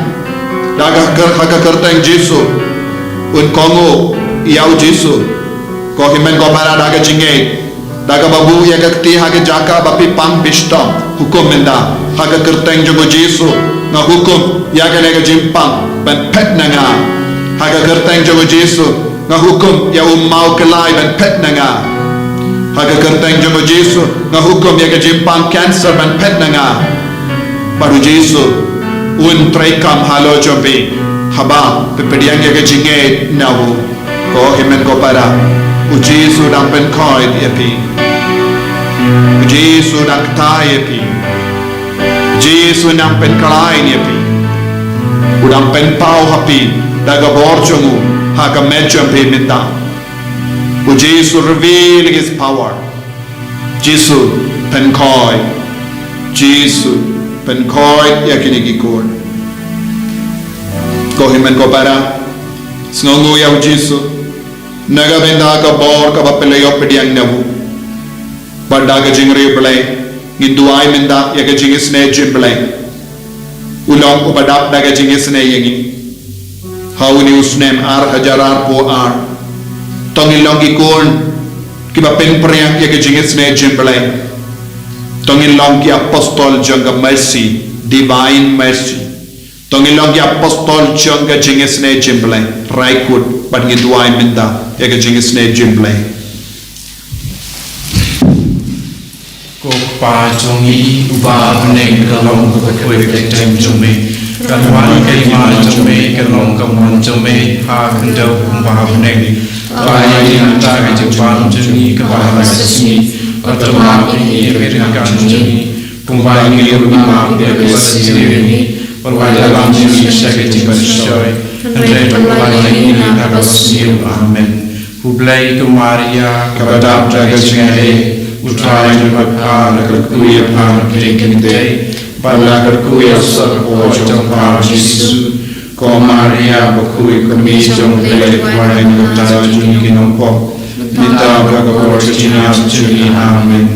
da ka kyr-, ha ka kyrteng Jisu, un kohnguh ïa u Jisu. Ko hynmen ko para, da ka jingngeit, da kaba buh ïa ka kti ha ka jaka ba phi pang phi shitom, hukum mynta ha ka kyrteng jong u Jisu. Nga hukum ïa kane ka jingpang ban phet na nga. Ha ka kyrteng jong u Jisu, nga hukum ïa u maw kyllai ban phet na nga. Ha ka kyrteng jong u Jisu, nga hukum ïa ka jingpang cancer ban phet na nga. Bad u Jisu un treikam halor jong phi haba phi pdiang ïa ka jingngeit na u. Ko hynmen ko para, u Jisu dang pynkhuid ïa phi. U Jisu dang ktah ïa phi. U Jisu dang pynkhlaiñ ïa phi. U dang pynpaw ha phi da ka bor jong u. Ha ka met jong phi mynta. U Jisu reveal his power. Jisu, pynkhoi. Jisu, pynkhoi ïa kine ki kur. Ko hynmen ko para, sngewnguh ïa u Jisu. Na ka bynta ka bor kaba phi la ïoh pdiang na u. Bad da ka jingriewblei, ngin duwai mynta ïa ka jingisynei jong u Blei. U long uba dap da ka jingisynei ïa ngi. Ha une u snem ar hajar arphew ar. To ngin long ki khun kiba pynpriang ïa ka jingisynei jong u Blei. To ngin long ki apostol jong ka mercy, divine mercy. To ngin long ki apostol jong ka jingisynei jong u Blei. Rai kut bad ngin duwai mynta ïa ka jingisynei jong u Blei. Ko Kpa jong ngi uba ha bneng, ka long ka kyrteng jong me. Kan wan ka hima jong me, kan long ka mon jong me ha ka khyndew kumba ha bneng. Ai ïa ngi mynta ka jingbam jong ngi kaba ha ka sngi. Bad to map ïa ngi ïa ka ryngkat jong ngi, kumba ngi ruh ngi map ïa kiba sngewsih ïa ngi. Wat la lam jong ngi sha ka jingpynshoi, hynrei to pyllait ïa ngi na kaba sniew. Amen. U Blei, ko Maria kaba dap da ka jingaiei, U Trai jong pha u la kyrkhu ïa pha na pdeng ki kynthei, bad la kyrkhu ïa u sor hapoh jong pha u Jisu. Ko Maria bakhuid, ka kmie jong U Blei, khawai na ka bynta jong ngi ki nongpop, mynta bad ha ka por ka jingïap jong ngi. Amen.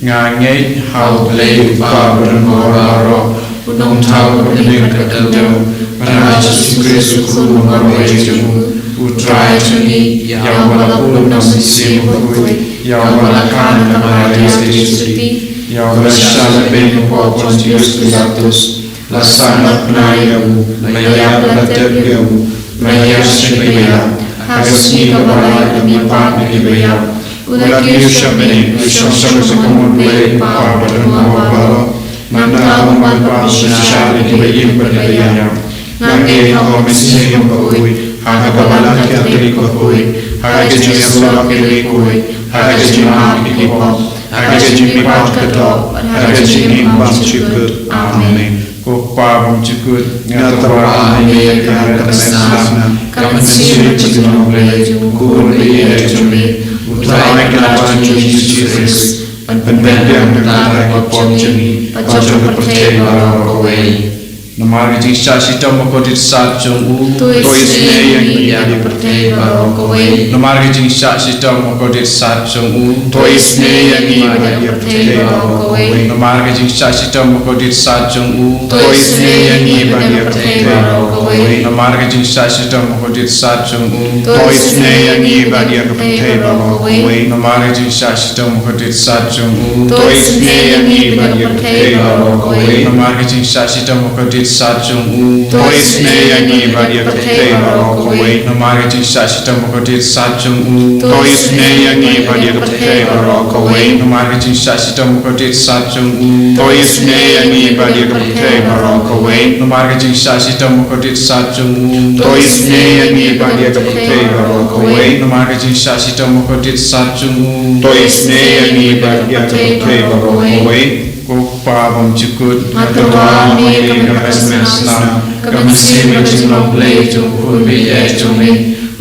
Nga ngeit ha U Blei U Kpa badonbor baroh, U Nongthaw ka bneng bad ka khyndew, bad ha U Jisu Khrist U Khun baroh jong U, U Trai jong ngi, ïa uba la bun na U Mynsiem Bakhuid, ïa uba la kha na ka Maria Theisotti, ïa uba la shah lehbeiñ hapoh Pontius Pilatus, la sahnarphna ïa u, la ïap bad la tep ïa u, la ïaid sha ki baïap, ha ka sngi kaba lai u la mihpat na ki baïap, u la kiew sha bneng, u la shong sha ka kynmun U Blei U Kpa badonbor baroh. Nangta un wan ban bishar ïa kiba im bad kiba ïap. Nga ngeit ha U Mynsiem Bakhuid, ha ka Balang Katholik bakhuid, ha ka jingïasyllok ïa ki riewkhuid, ha ka jingmap ïa ki pop, ha ka jingmihpat ka doh, ha ka jingim bymjukut. Amen. Ko Kpa bymjukut, nga tyrwa ha me ïa ka kmie snam, ka mynsiem ka jong U Blei, U Khun ba ïeit jong me, U Trai kynrad jong ngi U Jisu Khrist, ban pynbiang na ka bynta ka pop jong ngi bad jong ka pyrthei baroh kawei. Namar ka jingshah shitom bakordit sat jong u, to isynei ïa ngi bad ïa ka pyrthei baroh kawei. Namar ka jingshah shitom bakordit sat jong u, to isynei ïa ngi bad ïa ka pyrthei baroh kawei. Namar ka jingshah shitom bakordit sat jong u, to isynei ïa ngi bad ïa ka pyrthei baroh kawei. Namar ka jingshah shitom bakordit sat jong u, to isynei ïa ngi bad ïa ka pyrthei baroh kawei. Namar ka jingshah shitom bakordit sat jong u, to isynei ïa ngi bad ïa ka pyrthei baroh kawei. Namar ka jingshah shitom bakordit sat jong u, to isynei ïa ngi bad ïa ka pyrthei baroh kawei. Namar ka jingshah shitom bakordit sat jong u, to isynei ïa ngi bad ïa ka pyrthei baroh kawei. Namar ka jingshah shitom bakordit sat jong u, to isynei ïa ngi bad ïa ka pyrthei baroh kawei. Namar ka jingshah shitom bakordit sat jong u, to isynei ïa ngi bad ïa ka pyrthei baroh kawei. Namar ka jingshah shitom bakordit sat jong u, to isynei ïa ngi bad ïa ka pyrthei baroh kawei. Ko Kpa bymjukut, nga tyrwa ha me ïa ka kmie snam, ka mynsiem ka jinglong Blei jong U Khun ba ïeit jong me,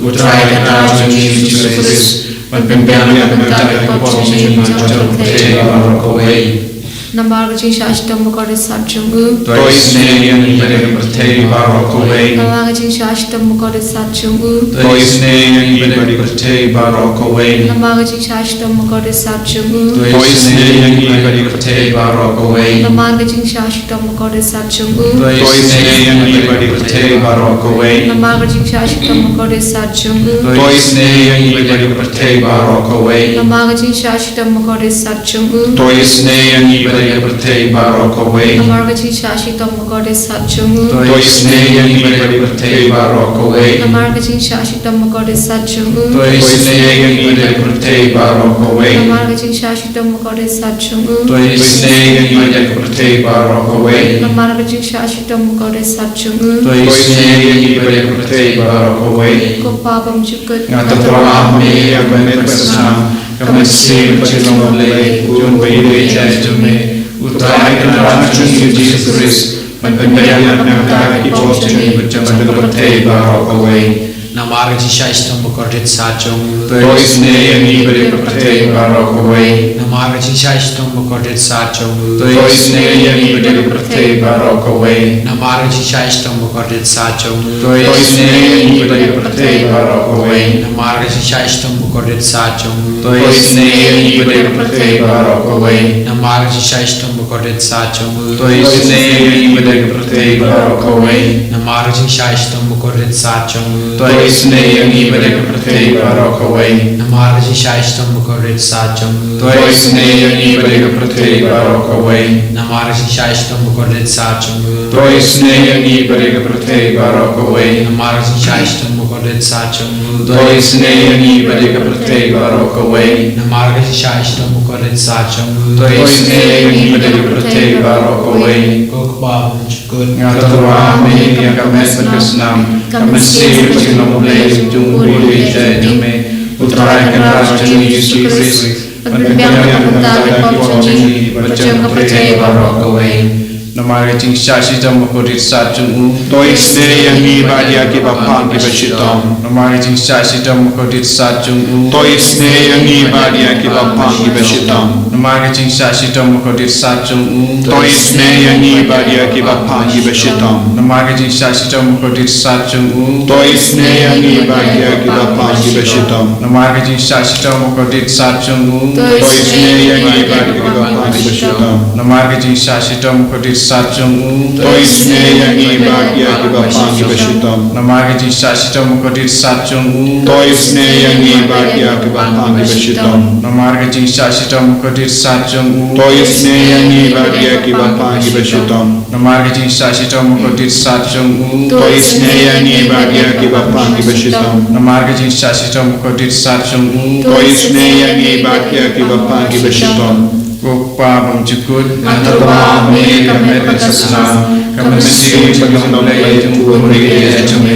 U Trai kynrad jong ngi U Jisu Khrist, ban pynbiang na ka bynta ka pop jong ngi bad jong ka pyrthei baroh kawei. Namar ka jingshah shitom bakordit sat jong u, to isynei ïa ngi bad ïa ka pyrthei baroh kawei. Namar ka jingshah shitom bakordit sat jong u, to isynei ïa ngi bad ïa ka pyrthei baroh kawei. Namar ka jingshah shitom bakordit sat jong u, to isynei ïa ngi bad ïa ka pyrthei baroh kawei. Namar ka jingshah shitom bakordit sat jong u, to isynei ïa ngi bad ïa ka pyrthei baroh kawei. Namar ka jingshah shitom bakordit sat jong u, to isynei ïa ngi bad ïa ka pyrthei baroh kawei. Namar ka jingshah shitom bakordit sat jong u, to isynei ïa ngi bad ïa ka pyrthei baroh kawei. Namar ka jingshah shitom bakordit sat jong u, to isynei ïa ngi bad ïa ka pyrthei baroh kawei. Namar ka jingshah shitom bakordit sat jong u, to isynei ïa ngi bad ïa ka pyrthei baroh kawei. Namar ka jingshah shitom bakordit sat jong u, to isynei ïa ngi bad ïa ka pyrthei baroh kawei. Namar ka jingshah shitom bakordit sat jong u, to isynei ïa ngi bad ïa ka pyrthei baroh kawei. Ko Kpa bymjukut, nga tyrwa ha me ïa ka kmie snam, ka mynsiem ka jinglong Blei, U Khun ba ïeit jong me, U Trai kynrad jong ngi U Jisu Khrist, ban pynbiang na ka bynta ka pop jong ngi bad jong ka pyrthei baroh kawei. Namar ka jingshah shitom bakordit sat jong u. To isynei ïa ngi bad ïa ka pyrthei baroh kawei. Namar ka jingshah shitom bakordit sat jong u. To isynei ïa ngi bad ïa ka pyrthei baroh kawei. Namar ka jingshah shitom bakordit sat jong u. To isynei ïa ngi bad ïa ka pyrthei baroh kawei. Namar ka jingshah shitom bakordit sat jong u. To isynei ïa ngi bad ïa ka pyrthei baroh kawei. Namar ka jingshah shitom bakordit sat jong u. To isynei ïa ngi bad ïa ka pyrthei baroh kawei. Namar ka jingshah shitom bakordit sat jong u. To isynei ïa ngi bad ïa ka pyrthei baroh kawei. Namar ka jingshah shitom bakordit sat jong u. To isynei ïa ngi bad ïa ka pyrthei baroh kawei. Namar ka jingshah shitom bakordit sat jong u. To isynei ïa ngi bad ïa ka pyrthei baroh kawei. Namar ka jingshah shitom bakordit sat jong u. To isynei ïa ngi bad ïa ka pyrthei baroh kawei. Namar ka jingshah shitom bakordit sat jong u. To isynei ïa ngi bad ïa ka pyrthei baroh kawei. Ko Kpa Jukut. Nga tyrwa ha me ïa ka met bad ka snam, ka mynsiem bad ka jinglong U Blei jong u Blei jong me, U Trai Kynrad jong ngi Jisu Khrist, ban pynbiang na ka bynta ki pop jong ngi bad jong ka pyrthei baroh kawei. Namar ka jingshah shitom bakordit sat jong u. To isynei ïa ngi bad ïa kiba pang kiba shitom. Namar ka jingshah shitom bakordit sat jong u. To isynei ïa ngi bad ïa kiba pang kiba shitom. Namar ka jingshah shitom bakordit sat jong u. To isynei ïa ngi bad ïa kiba pang kiba shitom. Namar ka jingshah shitom bakordit sat jong u. To isynei ïa ngi bad ïa kiba pang kiba shitom. Namar ka jingshah shitom bakordit sat jong u. To isynei ïa ngi bad ïa kiba pang kiba shitom. Namar ka jingshah shitom bakordit sat jong u. To isynei ïa ngi bad ïa kiba pang kiba shitom. Namar ka jingshah shitom bakordit sat jong u. To isynei ïa ngi bad ïa kiba pang kiba shitom. Namar ka jingshah shitom bakordit sat jong u. To isynei ïa ngi bad ïa kiba pang kiba shitom. Namar ka jingshah shitom bakordit sat jong u. To isynei ïa ngi bad ïa kiba pang kiba shitom. Namar ka jingshah shitom bakordit sat jong u. To isynei ïa ngi bad ïa kiba pang kiba shitom. Ko Kpa Bymjukut. Nga tyrwa ha me ïa ka met bad ka snam, ka mynsiem bad ka jinglong U Blei jong u Blei jong me,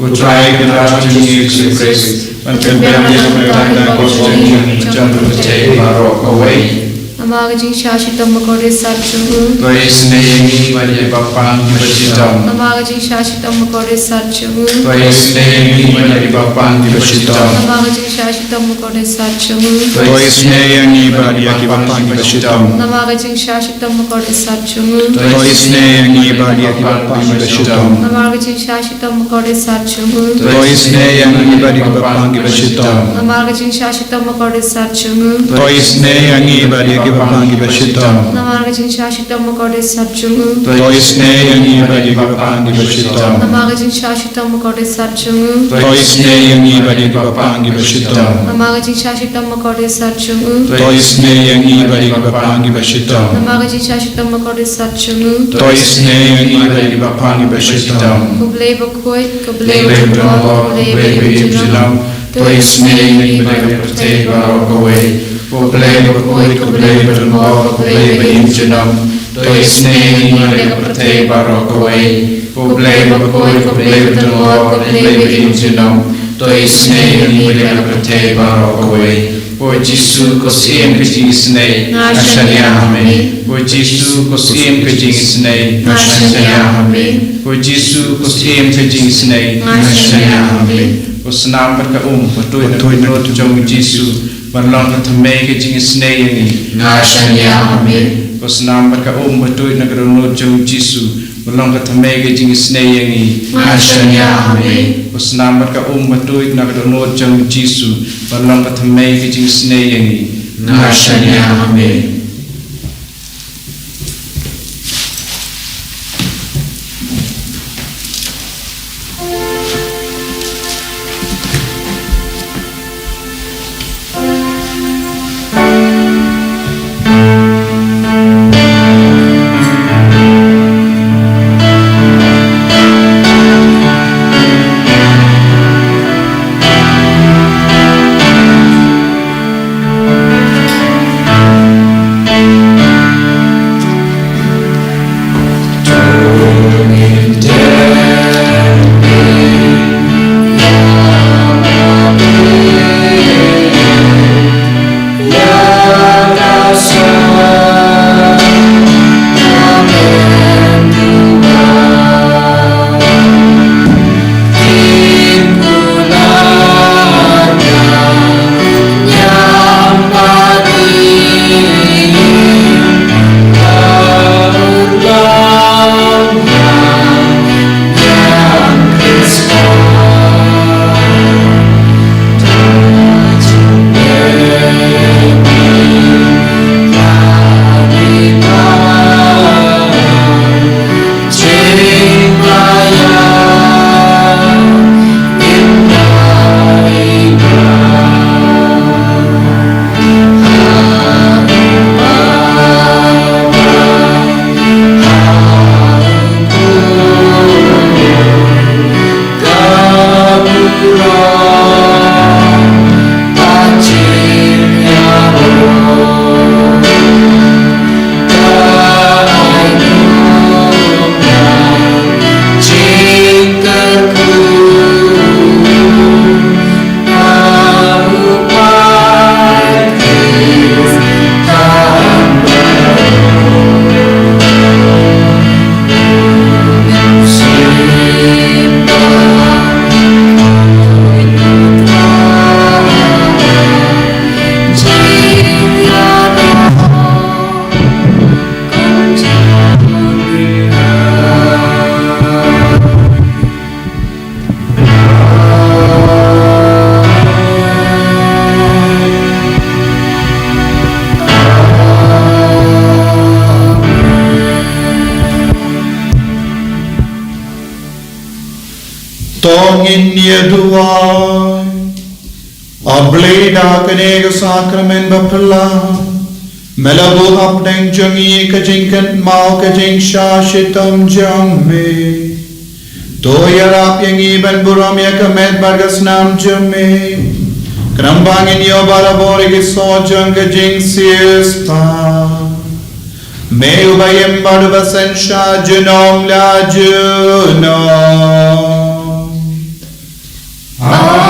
U Trai Kynrad jong ngi Jisu Khrist, ban pynbiang na ka bynta ki pop jong ngi bad jong ka pyrthei baroh kawei. Namar ka jingshah shitom bakordit sat jong u. To isynei ïa ngi bad ïa kiba pang kiba shitom. Namar ka jingshah shitom bakordit sat jong u. To isynei ïa ngi bad ïa kiba pang kiba shitom. Namar ka jingshah shitom bakordit sat jong u. To isynei ïa ngi bad ïa kiba pang kiba shitom. Namar ka jingshah shitom bakordit sat jong u. To isynei ïa ngi bad ïa kiba pang kiba shitom. Namar ka jingshah shitom bakordit sat jong u. To isynei ïa ngi bad ïa kiba pang kiba shitom. Namar ka jingshah shitom bakordit sat jong u. To isynei ïa ngi bad ïa kiba pang kiba shitom. Namar ka jingshah shitom bakordit sat jong u. To isynei ïa ngi bad ïa kiba pang kiba shitom. Namar ka jingshah shitom bakordit sat jong u. To isynei ïa ngi bad ïa kiba pang kiba shitom. Namar ka jingshah shitom bakordit sat jong u. To isynei ïa ngi bad ïa kiba pang kiba shitom. Namar ka jingshah shitom bakordit sat jong u. To isynei ïa ngi bad ïa kiba pang kiba shitom. Ko Blei bakhuid, ko Blei badonbor, ko Blei ba im junom. To isynei ïa ngi bad ïa ka pyrthei baroh kawei. Ko Blei bakhuid, ko Blei badonbor, ko Blei ba im junom. To isynei ïa ngi bad ïa ka pyrthei baroh kawei. Ko Blei bakhuid, ko Blei badonbor, ko Blei ba im junom. To isynei ïa ngi bad ïa ka pyrthei baroh kawei. Ko Jisu, ko Syiem ka jingisynei, nga shaniah ha me. Ko Jisu, ko Syiem ka jingisynei, nga shaniah ha me. Ko Jisu, ko Syiem ka jingisynei, nga shaniah ha me. Ko snam bad ka um ba tuid na ka dohnud jong u Jisu, ban long ka thymmei ka jingisynei ïa ngi, nga shaniah ha me. Ko snam bad ka um ba tuid na ka dohnud jong u Jisu, ban long ka thymmei ka jingisynei ïa ngi, nga shaniah ha me. Ko snam bad ka um ba tuid na ka dohnud jong u Jisu, ban long ka thymmei ka jingisynei ïa ngi, nga shaniah ha me. To ngin ïa duwai. A Blei, da kane ka sakramen bapla, me la buh hapdeng jong ngi ka jingkynmaw ka jingshah shitom jong me. To ïarap ïa ngi ban burom ïa ka met bad ka snam jong me, khnang ba ngin ïoh barabor ïa ki soh jong ka jingsiewspah. Me uba im bad uba synshar junom la junom. Amen.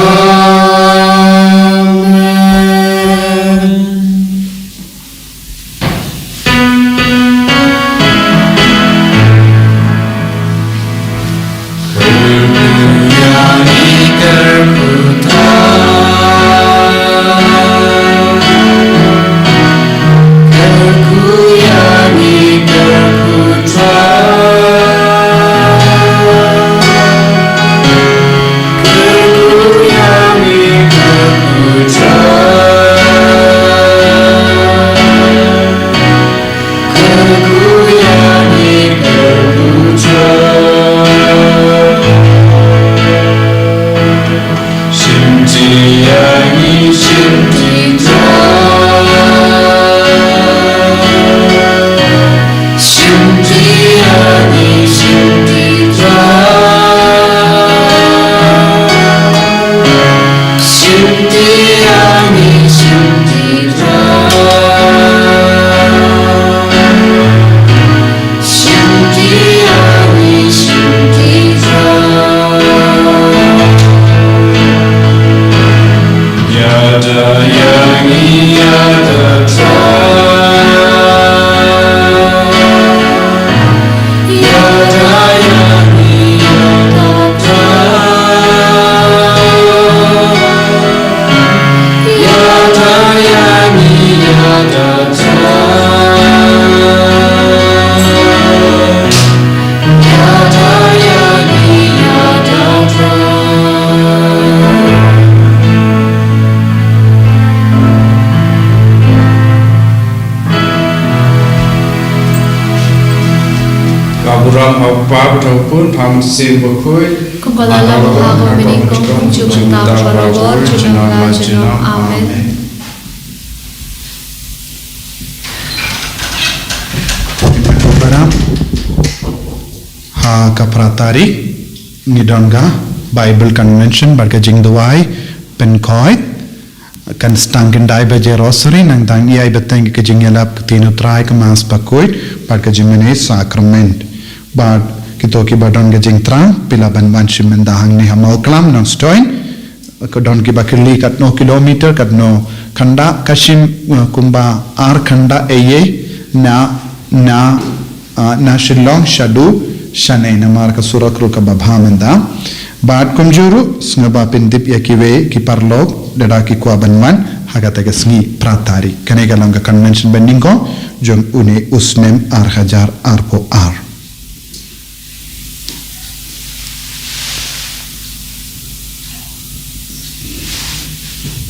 Ka burom ha u Kpa bad ha u Khun bad ha u Mynsiem Bakhuid. Kum ba la long ha ka mynnyngkong, kumjuh mynta, barabor, junom la junom. Amen. Ha ka phra tarik ngi don ka Bible convention bad ka jingduwai pynkhoit. Kan sdang khyndai baje rosary, nangta ngin ïai bteng ka jingïalap ktien U Trai, ka Mass bakhuid bad ka jingmane sakrament. Bad kito kiba don ka jingthrang, phi lah ban wan shim mynta hangne ha Mawklam, Nongstoiñ. Ka don kiba kylli katno kilometer, katno khyndai, ka shim, uh, kumba ar khyndai eiei na, na, uh, na Shillong shaduh shane, namar ka surok ruh kaba bha mynta. Bad kumjuh ruh sngewbha pyntip ïa kiwei ki paralok lada ki kwah ban wan ha kata ka sngi phra tarik. Kane ka long ka convention banyngkong jong une u snem ar hajar arphew ar.